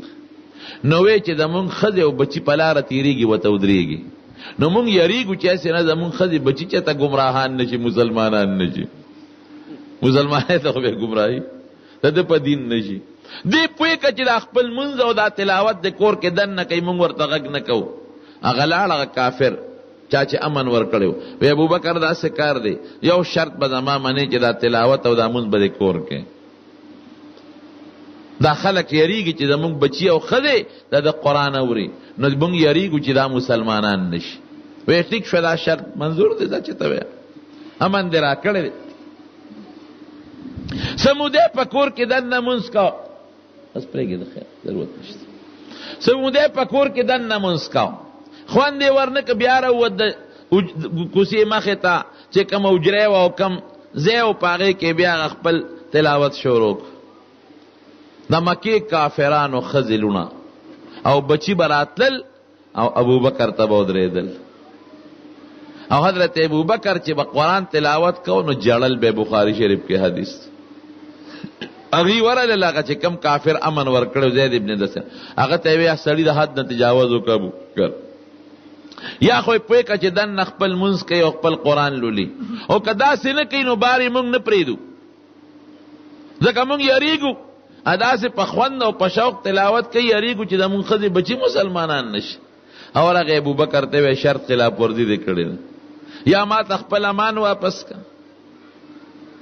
نو وی چې زمونږ ښځې او بچي په لاره تېرېږي ورته ودرېږي، نو مونږ یریږو چې هسې نه زمونږ ښځې بچي چېرته ګمراهان نه شي، مسلمانان نه شي، مسلمانۍ ته خو بیا ګمراهي د ده په دین نه شي. دې پوه کړه چې دا خپل لمونځ او دا تلاوت د کور کې دننه کوي، مونږ ورته غږ نه کوو. هغه لاړ، هغه کافر چا چې امن ورکړی و، وی ابوبکر داسې کار دی، یو شرط به زما منې چې دا تلاوت او دا لمونځ به د کور کې. دا خلک یریږي چې زمونږ بچي او ښځې د ده قرآن اوري، نو مونږ یریږو چې دا مسلمانان نه شي. وی ټیک شوه، دا شرط منظور دی، دا چې ته وایې امن دې راکړی دی. څه موده په کور کې دننه لمونځ کوه، بس پرېږدې د خیر ضرورت نشته. څه موده په کور کې دننه لمونځ کوه، خوند یې ورنه که بیا راووت د کوڅې مخې ته چې کوم حجره وه او کوم ځای و، په هغې کې بیا هغه خپل تلاوت شروع کړ. د مکې کافرانو ښځې لوڼه او بچي به راتلل او ابوبکر ته به ودرېدل، او حضرت ابوبکر چې به قرآن تلاوت کو نو ژړل به. بخاري شریف کې حدیث. هغوی ورغلل، هغه چې کوم کافر امن ورکړی زید ابن دسن، هغه ته یې ویل سړي د حد نه تجاوز وکړه ابوبکر، یا خو یې پوه کړه چې دننه خپل لمونځ کوي او خپل قرآن لولي، او که داسې نه کوي نو بار یې موږ نه پرېږدو، ځکه موږ یریږو. داسې په خوند او په شوق تلاوت کوي، یریږو چې زموږ ښځې بچي مسلمانان نه شي. او راغی ابوبکر ته ویې شرط خلاف ورزي دې کړې ده، یا ما ته خپل امان واپس که،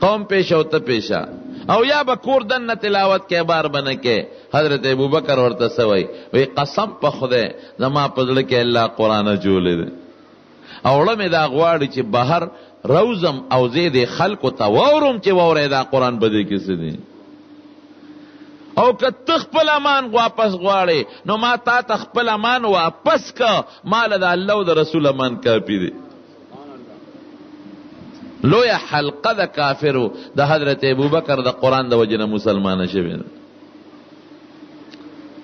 قوم پیشه او ته پیشه، او یا به کور دننه تلاوت کوې بار به نه کوې. حضرت ابوبکر ورته څه وایي؟ وایي قسم په خدای زما په زړه کې الله قرآن اچولی دی، او زړه مې دا غواړي چې بهر روزم او زه دې خلکو ته واورم چې واورئ دا قرآن په دې کې څه دی. او که ته خپل امان واپس غواړې نو ما تا ته خپل امان واپس که، ما له د الله او د رسول امان کافي دی. لویه حلقه د کافرو د حضرت ابوبکر د قرآن د وجې نه مسلمانه شوې ده.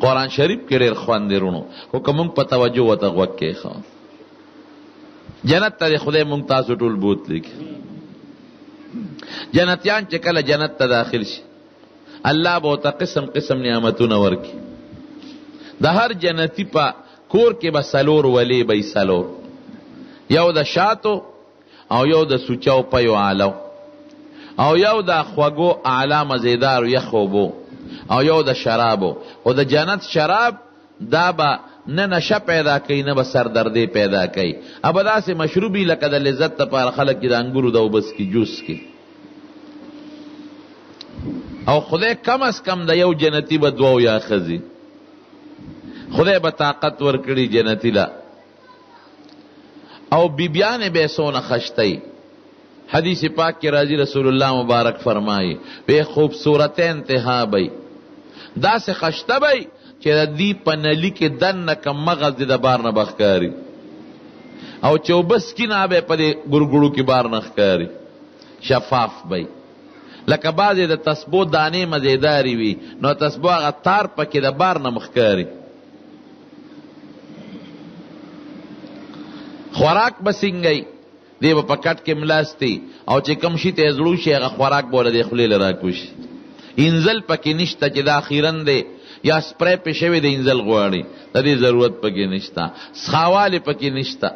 قرآن شریف کې ډېر خوند دی وروڼو، خو که موږ په توجه ورته غوږ کېښود، جنت ته دې خدای موږ تاسو ټول بوتلي کړي. جنتیان چې کله جنت ته داخل شي، الله به ورته قسم قسم نعمتونه ورکړي. د هر جنتي په کور کې به څلور ولې به وي، څلور، یو د شاتو او یو د سوچو پیو آلو او یو د خوږو اعلی مزیدارو یخ اوبو او یو د شرابو. خو د جنت شراب دا به نه نشه پیدا کوي نه به سردردې پیدا کوي، به داسې مشروب وي لکه د لذت لپاره خلک چې د انګورو د اوبه څکي، جوس څکي. او خدای کم از کم د یو جنتي به دوه یا ښځې، خدای به طاقت ورکړي جنتي له، او بیبیانې به یې څونه خشتوي. حدیث پاک کې راځي رسول الله مبارک فرمایي وی خوبصورته انتها به وي، داسې خشته به وي چې د دې په نلي کې دننه کوم مغز دې د بار نه به ښکاري، او چې اوبه څکي نه به په دې ګرګړو کې بار نه ښکاري، شفاف به وي. لکه بعضې د تسبو دانې مزیدارې وي، نو تسبو هغه تار پکې د بار نه ښکاري. خوراک به څنګه وي؟ دی به په کټ کې ملاستي او چې کوم شي ته یې زړه وشي هغه خوراک به له دې خولې له راکوشي. انزل پکې نشته چې دا خیرن دی یا سپری پې شوی دی انزل غواړي، د دې ضرورت پکې نشته. څښاوالې پکې نشته.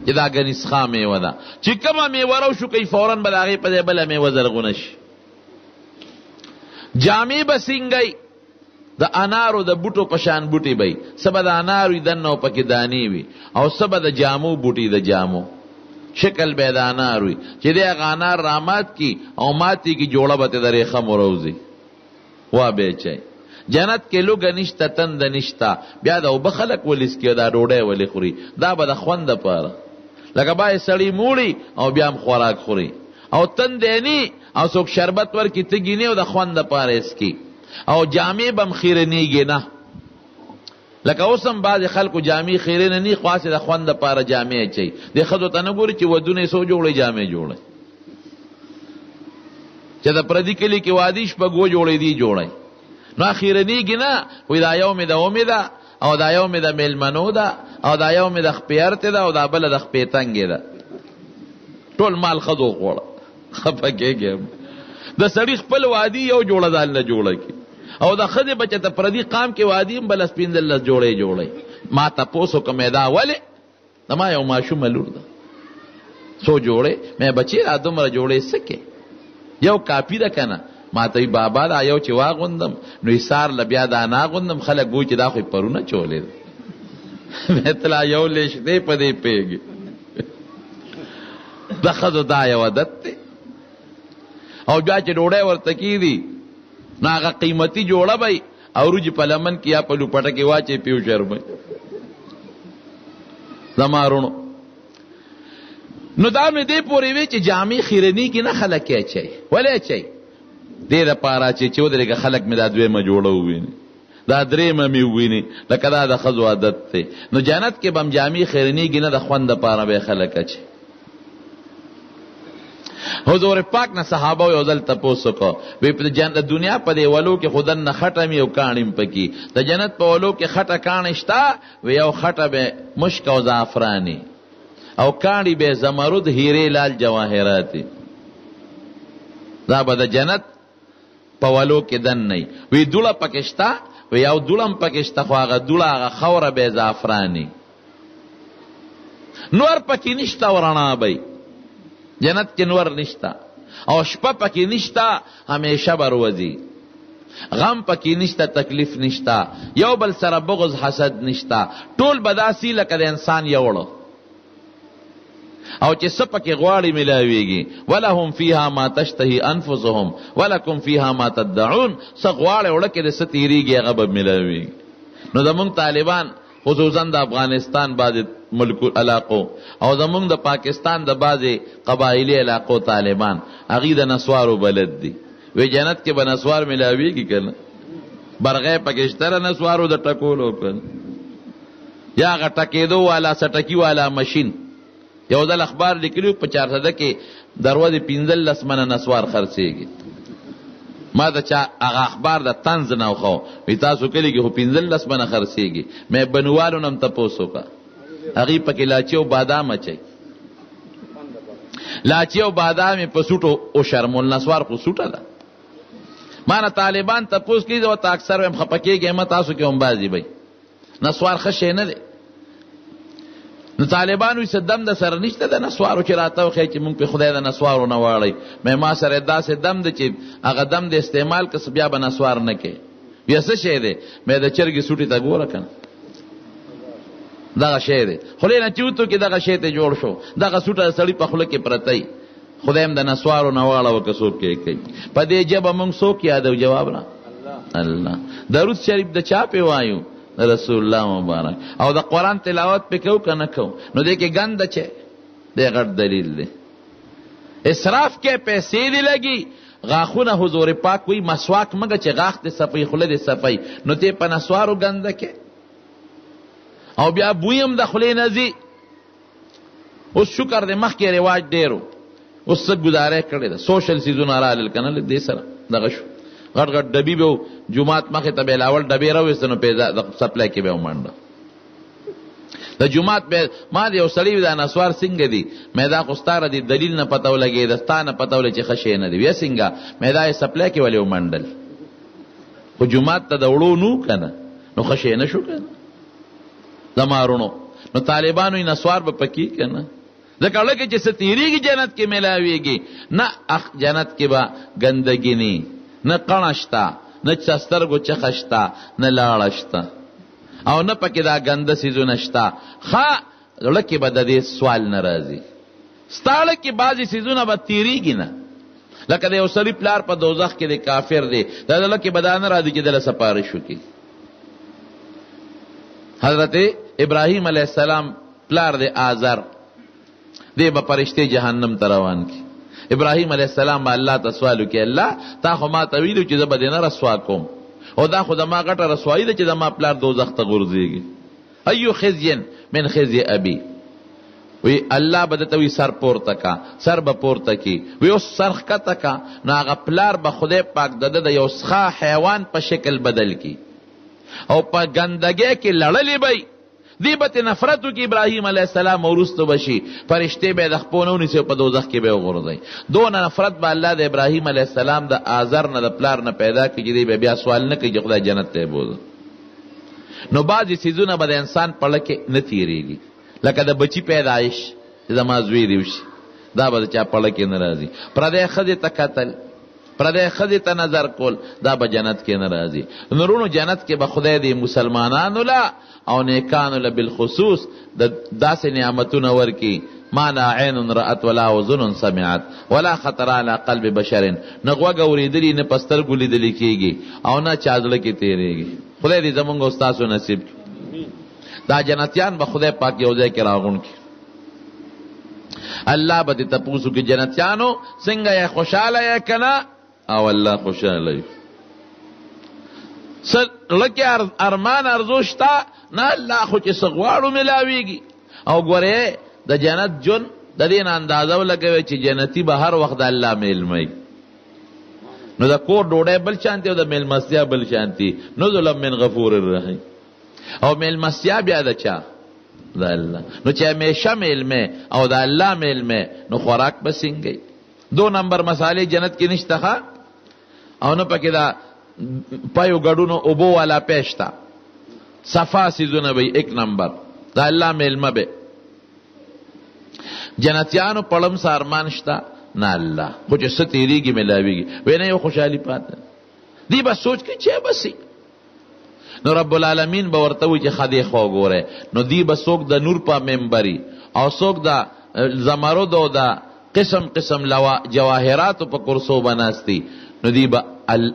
چې دا ګني سخا میوه ده. چې کومه میوه راوشوکوي فورا به د هغې په ځای بله میوه زرغونه شي. جامې به څنګه د انارو د بوټو په شان بوټي به وي، څه به د انارو وي دننه او پکې دانې وي، او څه به د جامو بوټي، د جامو شکل به یې د انار وي، چې دی هغه انار رامات کړي او مات یې کړي جوړه به ترې د رېښمو راوځي. وا به چي جنت کې لوږه نشته، تنده نشته، بیا د اوبه خلک ولې څکي او دا ډوډۍ ولې خوري؟ دا به د خوند دپاره، لکه بعضې سړي موړي او بیا هم خوراک خوري او تندی نی او څوک شربت ورکړي تږي نه او د خوند دپاره یې څکي. او جامې به هم خیرنېږي نه، لکه اوس هم بعضې خلکو جامې خیرنې نه، خو هسې د خوند دپاره جامې اچوي. دې ښځو ته نه ګوري چې ودونه یې څو جوړې جامې جوړوي، چې د پردي کلي کې وادي شپږ اووه جوړې دي جوړوي، نو خیرنېږي نه. وایي دا یو مې د اومې ده، او دا یو مې د مېلمنو ده، او دا یو مې د خپې ارتې ده، او دا بله د خپې تنګې ده. ټول مال ښځو وخوړه. خفه کېږم. د سړي خپل وادي یو جوړه ځان له جوړه کړي، او د ښځې به چې ته پردي قام کې وادي هم به لس پنځلس جوړې جوړوي. ما تپوس وکړ مې دا ولې؟ زما یو ماشومه لور ده، څو جوړې؟ مې بچې دا دومره جوړې څه کې؟ یو کاپي ده که نه؟ ما ته وایي بابا دا یو چې واغوندم نو یې سار له بیا دا نه اغوندم، خلک وایي چې دا خو یې پرونه چولې ده. مې ته لا یو لیش دی په دې پوهېږې. د ښځو دا یو عادت دی. او بیا چې ډوډۍ ورته کېږي نو هغه قیمتي جوړه به وي او وریجې په لمن کې یا په لوپټه کې واچوي پرې وشرموي. زما وروڼو نو دا مې دې پورې وی چې جامې خیرنېږي نه، خلک یې اچوي. ولې اچوي؟ دې دپاره اچوي چې ودرېږه خلک مې دا دویمه جوړه وویني، دا درېیمه مې وویني، لکه دا د ښځو عادت دی. نو جنت کې به هم جامې خیرنېږي نه، د خوند دپاره به یې خلک اچوي. حضور پاک نه صحابه یو ځل تپوس وکړ، وی په د دنیا په دې ولو کې خو دننه خټه مې او کاڼي هم پکې، د جنت په ولو کې خټه کاڼي شته؟ وی یو خټه به مشک او زعفراني او کاڼي به زمرد، هیرې، لال، جواهرات. دا به د جنت په ولو کې دننه وي. وی دوړه پکې شته؟ وی یو دوړه هم پکې شته، خو هغه دوړه هغه خاوره به زعفراني، نور پکې نشته او رڼا به وي. جنت کې نور نشته او شپه پکې نشته، همیشه به وروځي. غم پکې نشته، تکلیف نشته، یو بل سره بغض حسد نشته، ټول به داسې لکه د انسان یوړو، او چې څه پکې غواړي ملاویږي. ولهم فیها ما تشتهي انفسهم ولکم فیها ما تدعون. څه غواړي وړه کې د څه تېرېږي هغه به ملاویږي. نو زمونږ طالبان خصوصا د افغانستان بعضې ملکو علاقو او زمونږ د پاکستان د بعضې قبایلي علاقو طالبان هغوی د نسوارو بلد دي. وی جنت کې به نسوار ملاویږي که نه؟ برغی پکې شته د نسوارو د ټکولو که نه؟ یا هغه ټکېدو والا څټکي والا مشین. یو ځل اخبار لیکلي په چارسده کې د ورځې 15 منه نسوار خرڅېږي. ما د چا هغه اخبار د طنز نه وښو، وی تاسو کلي کې خو 15 منه خرڅېږي. مې بنوالو نه هم تپوس وکړه، هغوی پکې لاچي او بادام اچوي، لاچي او بادام یې په سوټو وشرمول. نسوار خو سوټه ده. ما نه طالبان تپوس کوي، زه ورته اکثر وایم خفه کېږئ مه، تاسو کې هم بعضې به وي. نسوار ښه شی نه دی. نو طالبان وایي څه دم د سره نشته د نسوارو چې راته وښایي چې موږ پې خدای د نسوارو نه واړوي. مې ما سره داسې دم دی چې هغه دم د استعمال که بیا به نسوار نه کوې. بیا څه شی دی؟ مې د چرګې سوټي ته ګوره که نه، دغه شی دی. خولې نه چې وتو کې دغه شی ته جوړ شو، دغه سوټه د سړي په خوله کې پرته وي. خدای هم د نسوارو نه واړوه که څوک یې کوي. په دې ژبه موږ څوک یادوو؟ جواب را الله. درود شریف د چا پې وایو؟ رسول الله مبارک. او د قرآن تلاوت پې کوو که نه کوو؟ نو دې کې ګنده چې دی غټ دلیل دی. اسراف کې پیسې دې لګي، غاښونه حضور پاک وایي مسواک مګه چې غاښ دې صفوي، خوله دې صفوي، نو ته په نسوارو ګنده کې، او بیا بوی هم د خولې نه ځي. اوس شکر دی مخکې رواج ډېر و، اوس څه ګزاره کړې ده، سوشل څیزونه رالل که نه، لږ دې سره دغه شو. غټ غټ ډبي به جومات مخې ته به یې لاول ډبې راویسته، نو پې د سپلی کې به یې ومنډه. د جومات به ما د یو سړي وي دا نسوار څنګه دي؟ مې دا خو ستا د دلیل نه پته ولګېده، ستا نه پته ولګېده چې ښه شی نه دی. بیا څنګه؟ مې دا یې سپلی کې ولې ومنډل؟ خو جومات ته د وړو نو که نه، نو ښه شی نه شو که نه. زما وروڼو نو طالبانو یې نسوار به پکې که نه؟ ځکه زړه کې چې څه تېرېږي جنت کې میلاویږي نه. اخ جنت کې به ګندګي نی، نه قڼه شته، نه چا سترګو چخه شته، نه لاړه شته، او نه پکې دا ګنده څیزونه شته. ښه زړه کې به د دې سوال نه راځي. ستا زړه کې بعضې څیزونه به تېرېږي نه، لکه د یو سړي پلار په دوزخ کې دی، کافر دی، د زړه کې به دا نه راځي چې دله سپارش وکړي. حضرت ابراهیم علیه السلام پلار دی آزر، دی به فرشتې جهنم ته روان کړي. ابراهیم علیه السلام به الله ته سوال وکړي، الله تا خو ما ته ویلي چې زه به دې نه رسوا کوم، او دا خو زما غټه رسوایي ده چې زما پلار دوزخ ته غورځېږي. ایو خزی من خزی ابي، وی الله به درته وي سر پورته کا، سر به پورته کی، وی اوس سر ښکته کا، نو هغه پلار به خدای پاک د ده د یو څښا حیوان په شکل بدل کی او په ګندګۍ کې لړلې به وي. دی به ترې نفرت وکړي ابراهیم علیه السلام، او وروسته به شي فرشتې به یې د خپو نه ونیسي او په دوزخ کې به یې وغورځوي. دونه نفرت به الله د ابراهیم علیه السلام د آزر نه د پلار نه پیدا کړي چې دی به بیا سوال نه کوي چې خدای جنت ته یې بوځه. نو بعضې څیزونه به د انسان په زړه کې نه تېرېږي، لکه د بچي پیدایش چې زما زوی دې وشي، دا به د چا په زړه کې نه راځي. پردی ښځې ته کتل، پردی ښځې ته نظر کول، دا به جنت کې نه راځي. نو وروڼو جنت کې به خدای دې مسلمانانو له او نیکانو له بالخصوص د داسې نعمتونه ورکړي، ما لا عین رأت ولا اذن سمعت ولا خطر علی قلب بشر، نه غوږ اورېدلي، نه په سترګو لیدلي کېږي، او نه چا زړه کې تېرېږي. خدای دې زمونږ او ستاسو نصیب کړي. دا جنتیان به خدای پاک یو ځای کې راغونډ کړي. الله به دې تپوس وکړي جنتیانو څنګه یې، خوشحاله یې که نه؟ او الله خوشحاله یو. څه زړه کې ارمان ارزو شته؟ نه، الله خو چې څه غواړو میلاویږي. او ګورې د جنت ژوند د دې نه اندازه ولګوي چې جنتي به هر وخت د الله مېلمه وي. نو د کور ډوډۍ بل شانتي او د مېلمستیا بل شانتي، نزلا من غفور الرحیم. او مېلمستیا بیا د چا؟ د الله. نو چې همیشه مېلمه او د الله مېلمه، نو خوراک به څنګه وي؟ دو نمبر مسالې جنت کې نشته ښه، او نه پکې دا پایو ګډونو اوبو والا پیشته، صفا څیزونه به ایک نمبر، د الله مېلمه به. جنتیانو پړم څه ارمان شته؟ نه، الله خو چې څه تېرېږي میلاویږي. وی نه یو خوشحالي پاته دی، به سوچ کوي چې به سي. نو رب العالمین به ورته وایي چې ښه دې خوا وګوره. نو دی به څوک د نور په منبري او څوک د زمرد او د قسم قسم جواهراتو په کرسو به ناست دي. نو دی به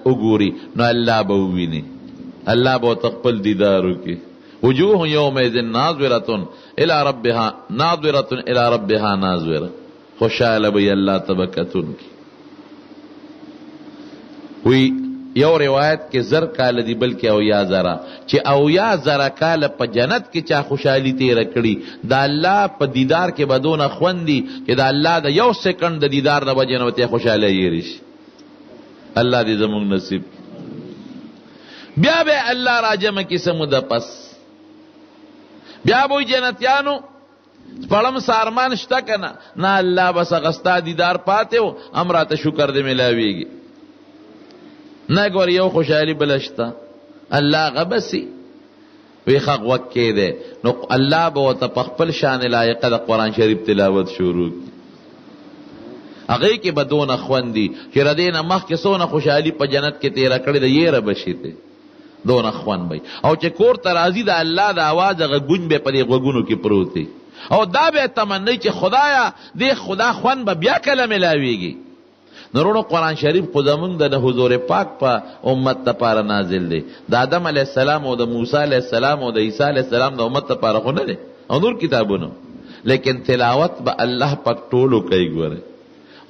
وګوري، نو الله به وویني، الله به ورته خپل دیدار وکړي. وجوه یومئذ ناظرة الی ربها ناظرة الی ربها ناظره، خوشحاله به الله ته به کتونکي وی. یو روایت کې 1000 کاله دي، بلکې 70,000، چې 70,000 کاله په جنت کې چا خوشحالي تېره کړي، د الله په دیدار کې به دونه خوند دي چې د الله د یو سیکنډ د دیدار د وجې نه به ترې خوشحالي هېرې شي. الله دې زموږ نصیب کړي. بیا به الله راجمع کړي څه موده پس، بیا به وایي جنتیانو پړم څه ارمان شته که نه؟ نه الله، بس هغه ستا دیدار پاتې و، هم راته شکر دې میلاویږي. نه ګور یو خوشحالي بله شته، الله هغه بسي وی ښه غوږ کښېږدی. نو الله به ورته په خپل شان لایقه د قرآن شریف تلاوت شروع کړي. هغې کې به دونه خوند دي چې له دې نه مخکې څونه خوشحالي په جنت کې تېره کړې ده، یېره به شي ترې، دونه خوند به. او چې کور ته راځي د الله د اواز هغه ګونج به په دې غوږونو کې پروت وي، او دا به تمني چې خدایا دې خدا خوند به بیا کله میلاویږي. نو وروڼو قرآن شریف خو زمونږ د حضور پاک په امت لپاره نازل دی، د آدم علیه السلام او د موسی علیه السلام او د عیسی علیه السلام د امت لپاره خو نه دی، او نور کتابونه، لیکن تلاوت به الله پاک ټولو کوي. ګوره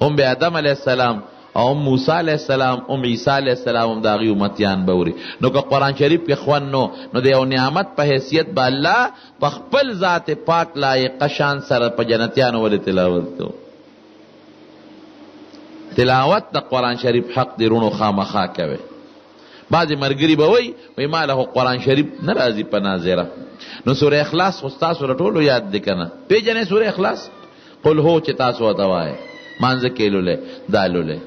هم به آدم علیه السلام او هم موسی علیه السلام هم عیسی علیه السلام هم د هغوی امتیان به اوري. نو که قرآن شریف کې خوند نو د یو نعمت په حیثیت به الله په خپل ذات پاک لایقه شان سره په جنتیانو ولې تلاوت کوو. تلاوت د قرآن شریف حق دی روڼو، خامخا کوي. بعضې ملګري به وایي، وایي ما له قرآن شریف نه راځي په ناظره. نو سوره اخلاص خو ستاسو له ټولو یاد دی که نه؟ پېژنئ سوره اخلاص؟ قل هو چې تاسو ورته وایئ، مانځه کې لولئ، دا لولئ.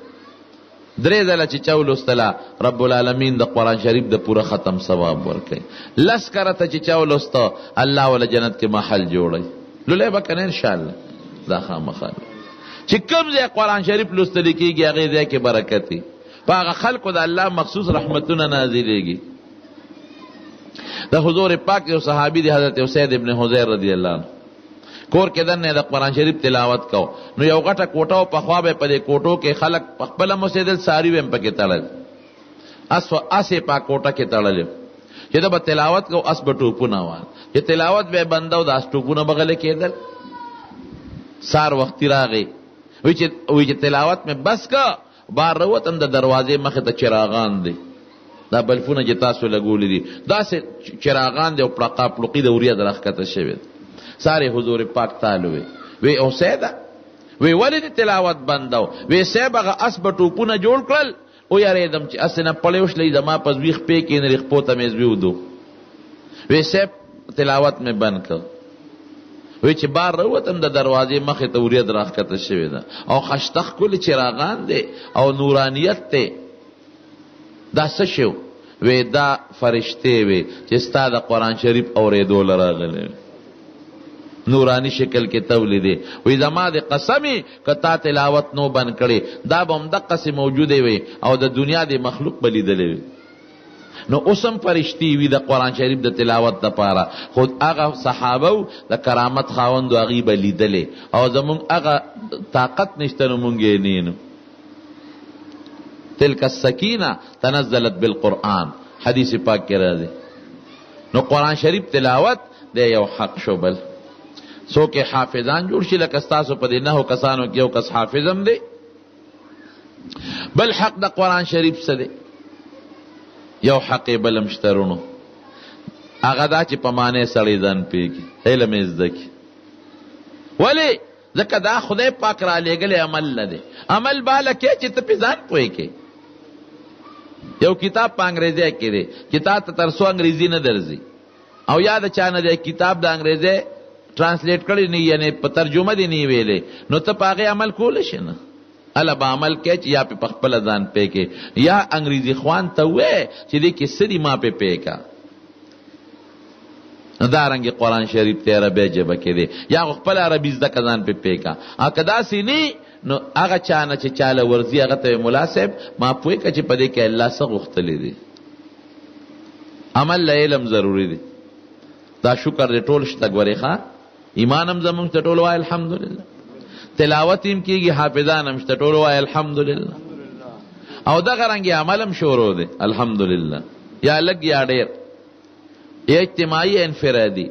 درې ځله چې چا ولوستله، رب العالمین د قرآن شریف د پوره ختم ثواب ورکوي. لس کرته چې چا ولوسته، الله وله جنت کې محل جوړوي. لولئ به که نه انشاءالله؟ دا خامخا چې کوم ځای قرآن شریف لوستل کېږي، هغې ځای کې برکت وي. په هغه خلکو د الله مخصوص رحمتونه نازلېږي. د حضور پاک یو صحابي دی، حضرت اسید ابن حضیر رضی الله عنه، کور کې دننه د قرآن شریف تلاوت کو. نو یو غټه کوټه او پخوا به په دې کوټو کې خلک په خپله موسېدل، څاروي به هم پکې تړل. اس اس یې په کوټه کې تړلی، چې ده به تلاوت کو، اس به ټوپونه وهل. چې تلاوت به یې بنده و، د اس ټوپونه به غلې کېدل. سهار وختي راغی، وی چې تلاوت مې بس که، بار راووتم، د دروازې مخې ته چراغان دی، دا بلفونه چې تاسو لګولي دي، داسې چراغان دی او پړقا پړقي د وریځ راښکته شوې ده. سارې حضور پاک تالو وی، وی اوسیده، وی ولې دې تلاوت بندو؟ وی صاحب هغه اس به ټوپونه جوړ کړل، ویرېدم چې هسې نه پړی وشلوي، زما په زوی خپې کېنري، خپو ته مې زوی ودو. وی صاحب تلاوت مې بند کړ. وی چې بار راووتم، د دروازې مخې ته وریځ راښکته شوې ده او خشته ښکلي چراغان دی او نورانیت دی، دا څه شی؟ وی دا فرشتې وې چې ستا د قرآن شریف اورېدو له راغلې وې، نوراني شکل کې ته ولیدې. وی زما د قسمې که تا تلاوت نو بند کړې، دا به همدقسې موجودې وې او د دنیا د مخلوق به لیدلې وې. نو اوس هم فرشتې وي د قرآن شریف د تلاوت دپاره، خو هغه صحابه وو د کرامت خاوند، هغوی به لیدلې او زمونږ هغه طاقت نشته، نو مونږ یې نه وینو. تلک السکینه تنزلت بالقرآن، حدیث پاک کې راځي. نو قرآن شریف تلاوت دی یو حق شو. بل څوک حافظان جوړ شي، لکه ستاسو په دې نهو کسانو کې یو کس حافظ هم دی. بل حق د قرآن شریف څه دی؟ یو حق یې بل هم شته وروڼو، هغه دا چې په معنی سړی ځان پوهېږي، علم یې زده کړي. ولې؟ ځکه دا خدای پاک را لېږلی عمل نه دی. عمل باله کې چې ته پې ځان پوه کړې. یو کتاب په انګریزۍ کې دی چې تا ته تر څو انګریزي نه درځي، او یا د چا نه دی کتاب د انګریزۍ ټرانسلیټ کړی نه، یعنې په ترجمه دې نه ویلی، نو ته په هغې عمل کولی شې نه. هله به عمل کوې چې یا پې په خپله ځان پوه کړې، یا انګریزي خوان ته ووایې چې دې کې څه دي ما پې پوه کړه. نو دا رنګې قرآن شریف ته عربی ژبه کې دی، یا خو خپله عربي زده که ځان پې پوه کړه. او که داسې نه، نو هغه چا نه چې چا له ورځي هغه ته ملا صاحب ما پوه کړه چې په دې کې الله څه غوښتلی دی. عمل له علم ضروري دی. دا شکر دی ټول شته ګورې، ښه ایمان هم زمونږ ته ټول وایي الحمدلله، تلاوت هم کېږي، حافظان هم شته، ټول وایي الحمدلله، او دغه رنګې عمل هم شروع دی الحمدلله، یا لږ یا ډېر، اجتماعي انفرادي.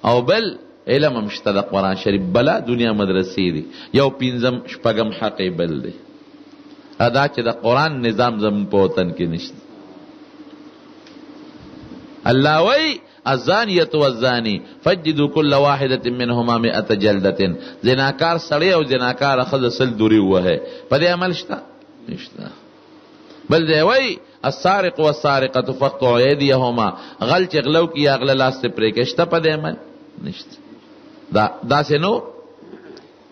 او بل علم هم شته د قرآن شریف، بلا دنیا مدرسې دي. یو پنځم شپږم حق یې بل دی، دا چې د قرآن نظام زموږ په وطن کې نشته. الله وایي الزانیة والزانی فجدوا كل واحدة منهما مئة جلدة، زناکار سړی او زناکاره ښځه 100 دورې ووهئ. په دې عمل شته؟ نشته. بل ځای وایي السارق والسارقة فاقطعوا أيديهما، غل چې غلو کړي یا غله لاس ترې پرې کړي، شته په دې عمل؟ نشته. دا داسې نور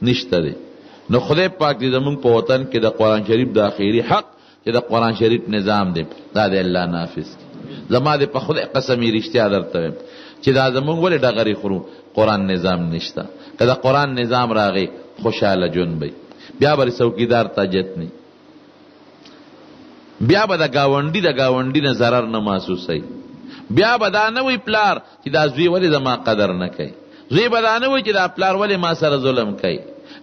نشته دی. نو خدای پاک دې زموږ په وطن کې د قرآن شریف د اخیري حق چې د قرآن شریف نظام دی، دا دې الله نافذ کړي. زما دې په خدای قسم یې رښتیا درته وایم چې دا زموږ ولې ډغرې خورو، قرآن نظام نشته. که د قرآن نظام راغی خوشحاله ژوند به، بیا به څوکیدار ته حاجت نه، بیا به د ګاونډي د ګاونډي نه ضرر نه محسوسوي، بیا به دا نه وي پلار چې دا زوی ولې زما قدر نه کوي، زوی به دا نه وي چې دا پلار ولې ما سره ظلم کوي،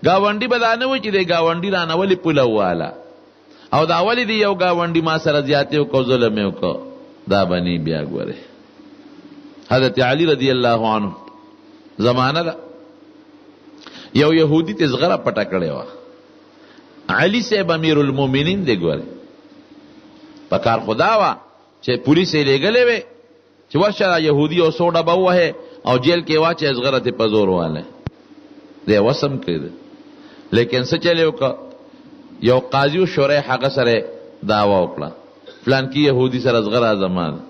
ګاونډي به دا نه وي چې دی ګاونډي رانه ولې پوله وواله، او دا ولې دی یو ګاونډي ما سره زیاتې وکړو ظلم یې وکړو، دا به نه بیا ګورې. حضرت علی رضی الله عنه زمانه ده، یو یهودي ته زغره پټه کړې وه. علی صاحب امیر المؤمنین دی ګورې، په کار خدا وه چې پولیس یې لېږلی وی چې ورشه دا یهودي یو څو ډبه ووهې او جیل کې واچوې، زغره ترې په زور والی. دی وسم کړی دی، لیکن څه چل یې وکړه، یو قاضي و شریح هغه سره دعوه وکړه، فلانکي یهودي سره زغره زما ده.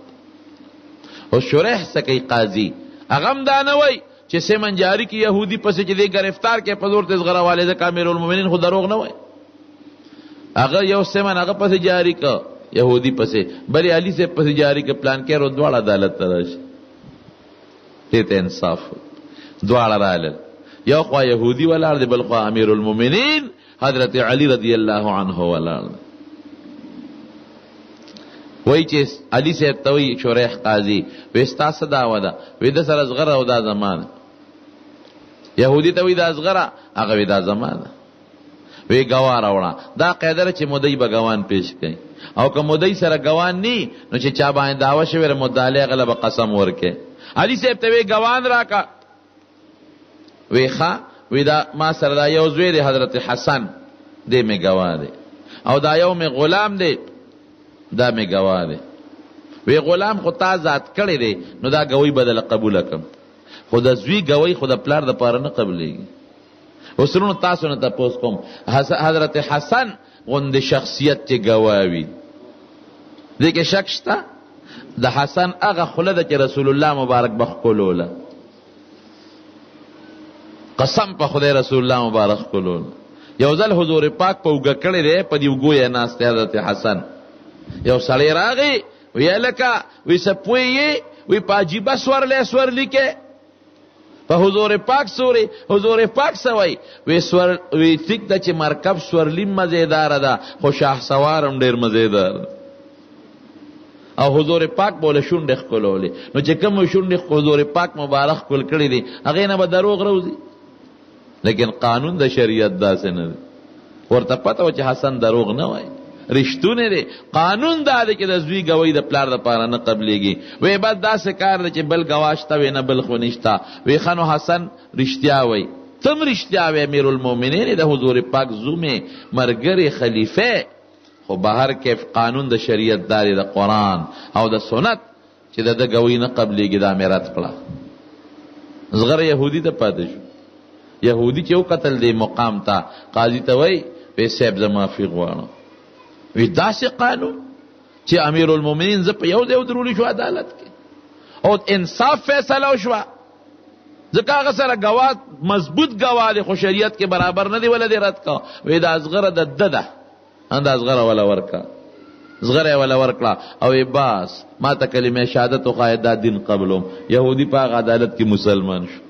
او شریح څه کوي قاضي، هغه هم دا نه وایي چې سیمن جاري کې یهودي پسې چې دی ګرفتار کړي په زور ترې زغره والي، ځکه امیرالمؤمنین خو دروغ نه وایي. هغه یو سیمن هغه پسې جاری که یهودي پسې، بلې علي صاحب پسې جاری که، پلان کې ورو دواړه عدالت ته راشي. دې ته انصاف. دواړه رالل، یو خوا یهودي ولاړ دی، بل خوا امیر المؤمنین حضرت علی رضی الله عنه ولاړ دی. وایي چې علي صاحب ته وایي شریح قاضي، وایي ستا څه دعوه ده؟ وایي ده سره زغره او دا زما ده. یهودي ته وایي دا زغره، هغه وایي دا زما ده. وی ګواه راوړه. دا قاعده ده چې مدعي به ګوان پیش کړي، او که مدعي سره ګوان نی نو چې چا باندې دعوه شوې ده مدعي هغه له به قسم ورکړي. علي صاحب ته وی ګوان راکړه. وی ښه، وی دا ما سره دا یو زوی دی حضرت حسن دی مې ګواه دی، او دا یو مې غلام دی دا مې ګواه دی. وی غلام خو تا ذات کړی دی نو دا ګوی به دله قبوله کړم، خو د زوی ګوی خو د پلار دپاره نه قبلېږي. اوس وروڼو تاسو نه تپوس کوم، حضرت حسن غوندې شخصیت چې ګواه وي، دې کې شک شته؟ د حسن هغه خوله ده چې رسول الله مبارک به ښکلوله، قسم په خدای رسول الله مبارک ښکلوله. یو ځل حضور پاک په اوږه کړی دی، په دې اوږو یې ناست دی حضرت حسن. یو سړی راغی، وی هلکه، وی څه پوه یې؟ وی په عجیبه سورلی سورلي کې په حضور پاک سوري، حضور پاک څه وایي؟ وی سور، وی ټیک ده چې مرکب سورلي مزیداره ده، خو شاه سوار هم ډېر مزیدار ده. او حضور پاک به له شونډې ښکلولې، نو چې کوم شونډې حضور پاک مبارک ښکل کړي دي هغې نه به دروغ راوځي. لیکن قانون د شریعت داسې نه دی، ورته پته وه چې حسن دروغ نه وایي، رښتونی دی. قانون دا دی چې د زوی ګوی د پلار دپاره نه قبلېږي. وی بس داسې کار دی چې بل ګواه شته، وی نه بل خو نشته. وی ښه نو حسن رښتیا وایي، ته هم رښتیا وایې، امیرالمؤمنین د حضور پاک زوم مرګرې خلیفه. خو بهر کیف قانون د شریعت دا دی، د قرآن او د سنت، چې د ده ګوی نه قبلېږي، دا مې رد کړه. زغره یهودي ته پاتې شو. یهودي چې وکتل دې مقام ته، قاضي ته وایي وی صاحب زه معافي غواړم. وی داسې قانون چې امیرالمؤمنین زه په یو ځای ودرول شو عدالت کې، او انصاف فیصله وشوه، ځکه هغه سره ګواه مضبوط ګواه دی، خو شریعت کې برابر نه دی، وله دې رد کړه. وی دا زغره د ده ده، دا زغره وله ورکړه. زغره یې وله ورکړه او یې بس ما ته کلمه شهادت وښایه، دا دین قبلوم. یهودي په هغه عدالت کې مسلمان شو.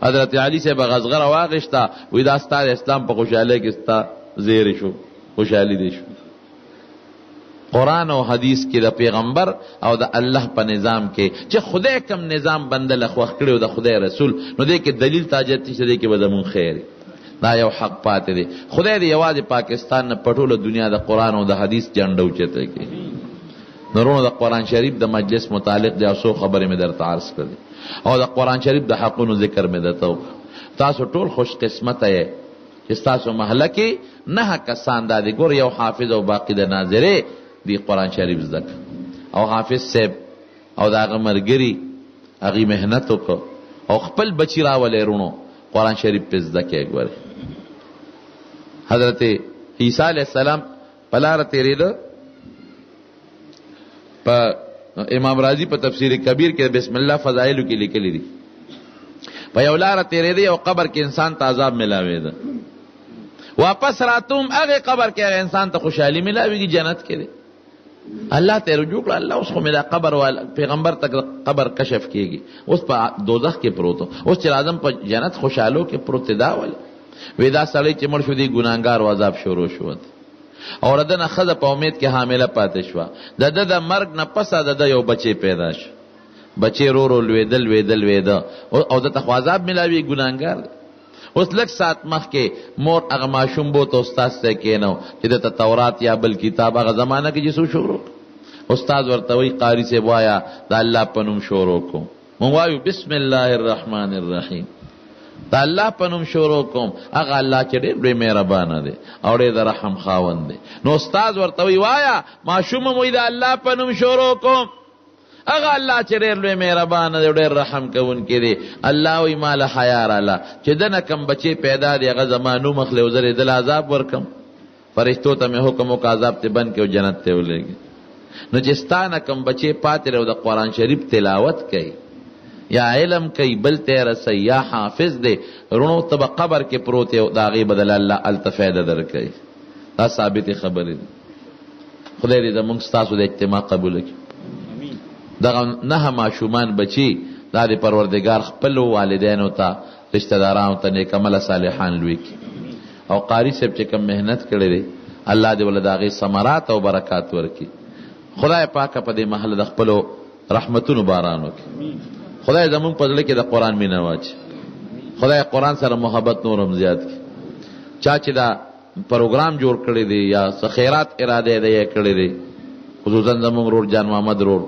حضرت علی صاحب هغه زغره واخیسته، وایي دا ستا د اسلام په خوشحالۍ کې ستا زیری شو، خوشحالي دې شو. قرآن او حدیث کې د پیغمبر او د الله په نظام کې چې خدای کوم نظام بنده له خوښ کړی او د خدای رسول، نو دې کې دلیل ته حاجت نشته، دې کې به زموږ خیر. دا یو حق پاتې دی. خدای دې یوازې پاکستان نه په ټوله دنیا د قرآن او د حدیث جنډه اوچته کړي. نو وروڼو د قرآن شریف د مجلس متعلق دی او څو خبرې مې درته عرض کړلې، او د قرآن شریف د حقونو ذکر مې درته وکړ. تاسو ټول خوش قسمته یې چې ستاسو محله کې 9 کسان دا دي، ګور یو حافظ او باقي د ناظرې دی قرآن شریف زده کړ، او حافظ صاحب او د هغه ملګري هغوی محنت وکړ او خپل بچي راولې وروڼو قرآن شریف پې زده کړئ. ګورئ حضرت عیسی علیه السلام په لاره تېرېده، په امام رازي په تفسیر کبیر کې بسم الله فضایلو کې لیکلي دي، په یو لاره تېرېده، یو قبر کې انسان ته عذاب ملاوېده، واپس راتوم هغې قبر کې هغه انسان ته خوشحالي ملاوېږي، جنت کې دی. الله ته رجوع کړه، الله اوس خو مې دا قبر والا پیغمبر ته قبر کشف کېږي، اوس په دوزخ کې پروت، اوس چې راځم په جنت خوشحالو کې پروت دی، دا ولې؟ وی دا سړی چې مړ شو دی ګناهګار و، عذاب شروع شو. او د ده نه ښځه په امید کې حامله پاتې شوه، د ده د مرګ نه پسه د ده یو بچی پیدا شو، بچی رو رو لوېده لوېده لوېده، او ده ته خو عذاب ملاوي، ګناهګار دی. اوس لږ ساعت مخکې مور هغه ماشوم بوته استاد ته کښېنو چې ده ته تورات یا بل کتاب هغه زمانه کې چې څو شروع، استاد ورته وایي قاري صاحب وایه د الله په نوم شروع کوم. مونږ وایو بسم الله الرحمن الرحیم، د الله په نوم شروع کوم، هغه الله چې ډېر لوی مهربانه دی او ډېر د رحم خاوند دی. نو استاد ورته وایي وایه ماشوم هم وایي د الله په نوم شروع کوم، هغه الله چې ډېر لوی مهربانه دی او ډېر رحم کوونکی دی. الله وایي ما له حیا راله چې ده نه کوم بچی پیدا دی هغه زما نوم اخلي او زه یې ده له عذاب ورکړم، فرشتو ته مې حکم وکړ عذاب ترې بند کړي او جنت ته یې ولېږي. نو چې ستا نه کوم بچی پاتې دی او د قرآن شریف تلاوت کوي یا علم کوي بل ته یې رسوي یا حافظ دی، وروڼو ته به قبر کې پروت یې او د هغې بدله الله هلته فایده درکوي. دا ثابتې خبرې دي. خدای دې زموږ ستاسو د اجتماع قبول کړي. دغه 9 ماشومان بچي دا دې پروردګار خپلو والدینو ته، رشتہ دارانو ته نیک عمله صالحان لوی کړي. او قاري صاحب چې کوم محنت کړی دی، الله دې ورله د هغې ثمرات او برکات ورکړي. خدای پاکه په دې محله د خپلو رحمتونو باران وکړي. خدای زموږ په زړه کې د قرآن مینه واچوي. خدای قرآن سره محبت نور هم زیات کړي. چا چې دا پروګرام جوړ کړی دی یا څه خیرات اراده دی یې کړی دی، خصوصا زموږ رور جان محمد رور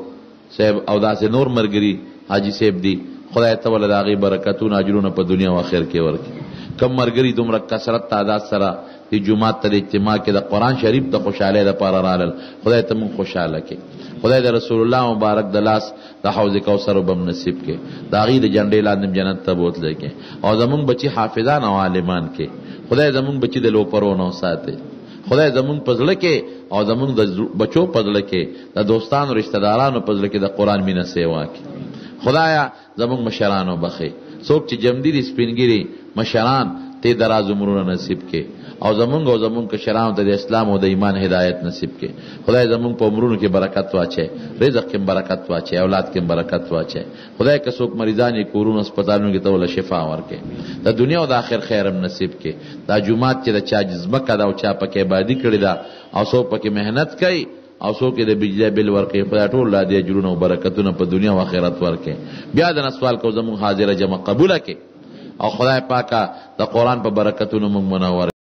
صاحب او داسې نور ملګري حاجي صاحب دي، خدای ته ورله د هغې برکتونه اجرونه په دنیا او آخر کې ورکړي. کوم ملګري دومره کثرت تعداد سره دې جومات ته د اجتماع کې د قرآن شریف د خوشحالۍ دپاره رالل، خدای ته موږ خوشحاله کړي. خدای د رسول الله مبارک د لاس د حوض کوثر وبم نصیب کړي، د هغې د جنډې لاندې هم جنت ته بوتلی کړي، او زموږ بچي حافظان او عالمان کړي. خدای زموږ بچي د لوپرو نه وساتي. خدای زموږ په زړه کې او زموږ د بچو په زړه کې، د دوستانو رشتہ دارانو په زړه کې د قرآن مینه سیوا کړي. خدایا زموږ مشران وبخښي، څوک چې جمدي دي سپین ږیري مشران ته دراز عمرونه نصیب کړي، او زمونږ او زمونږ کشرانو ته د اسلام او د ایمان هدایت نصیب کړي. خدای زمونږ په عمرونو کې برکت واچوي، رزق کې برکت واچوي، اولاد کې برکت واچوي. خدای که څوک مریضان یې کورونو هسپتالونو کې ته ورله شفا ورکړي، د دنیا او د آخر خیر هم نصیب کړي. دا جومات چې د چا ځمکه ده او چا پکې آبادي کړې ده او څوک پکې محنت کوي او څوک یې د بجلی بل ورکوي، خدای ټول لا دې اجرونه او برکتونه په دنیا او آخرت ورکړي. بیا د نه سوال کوو زمونږ حاضره جمع قبوله کړي، او خدای پاکه د قرآن په برکتونو موږ منور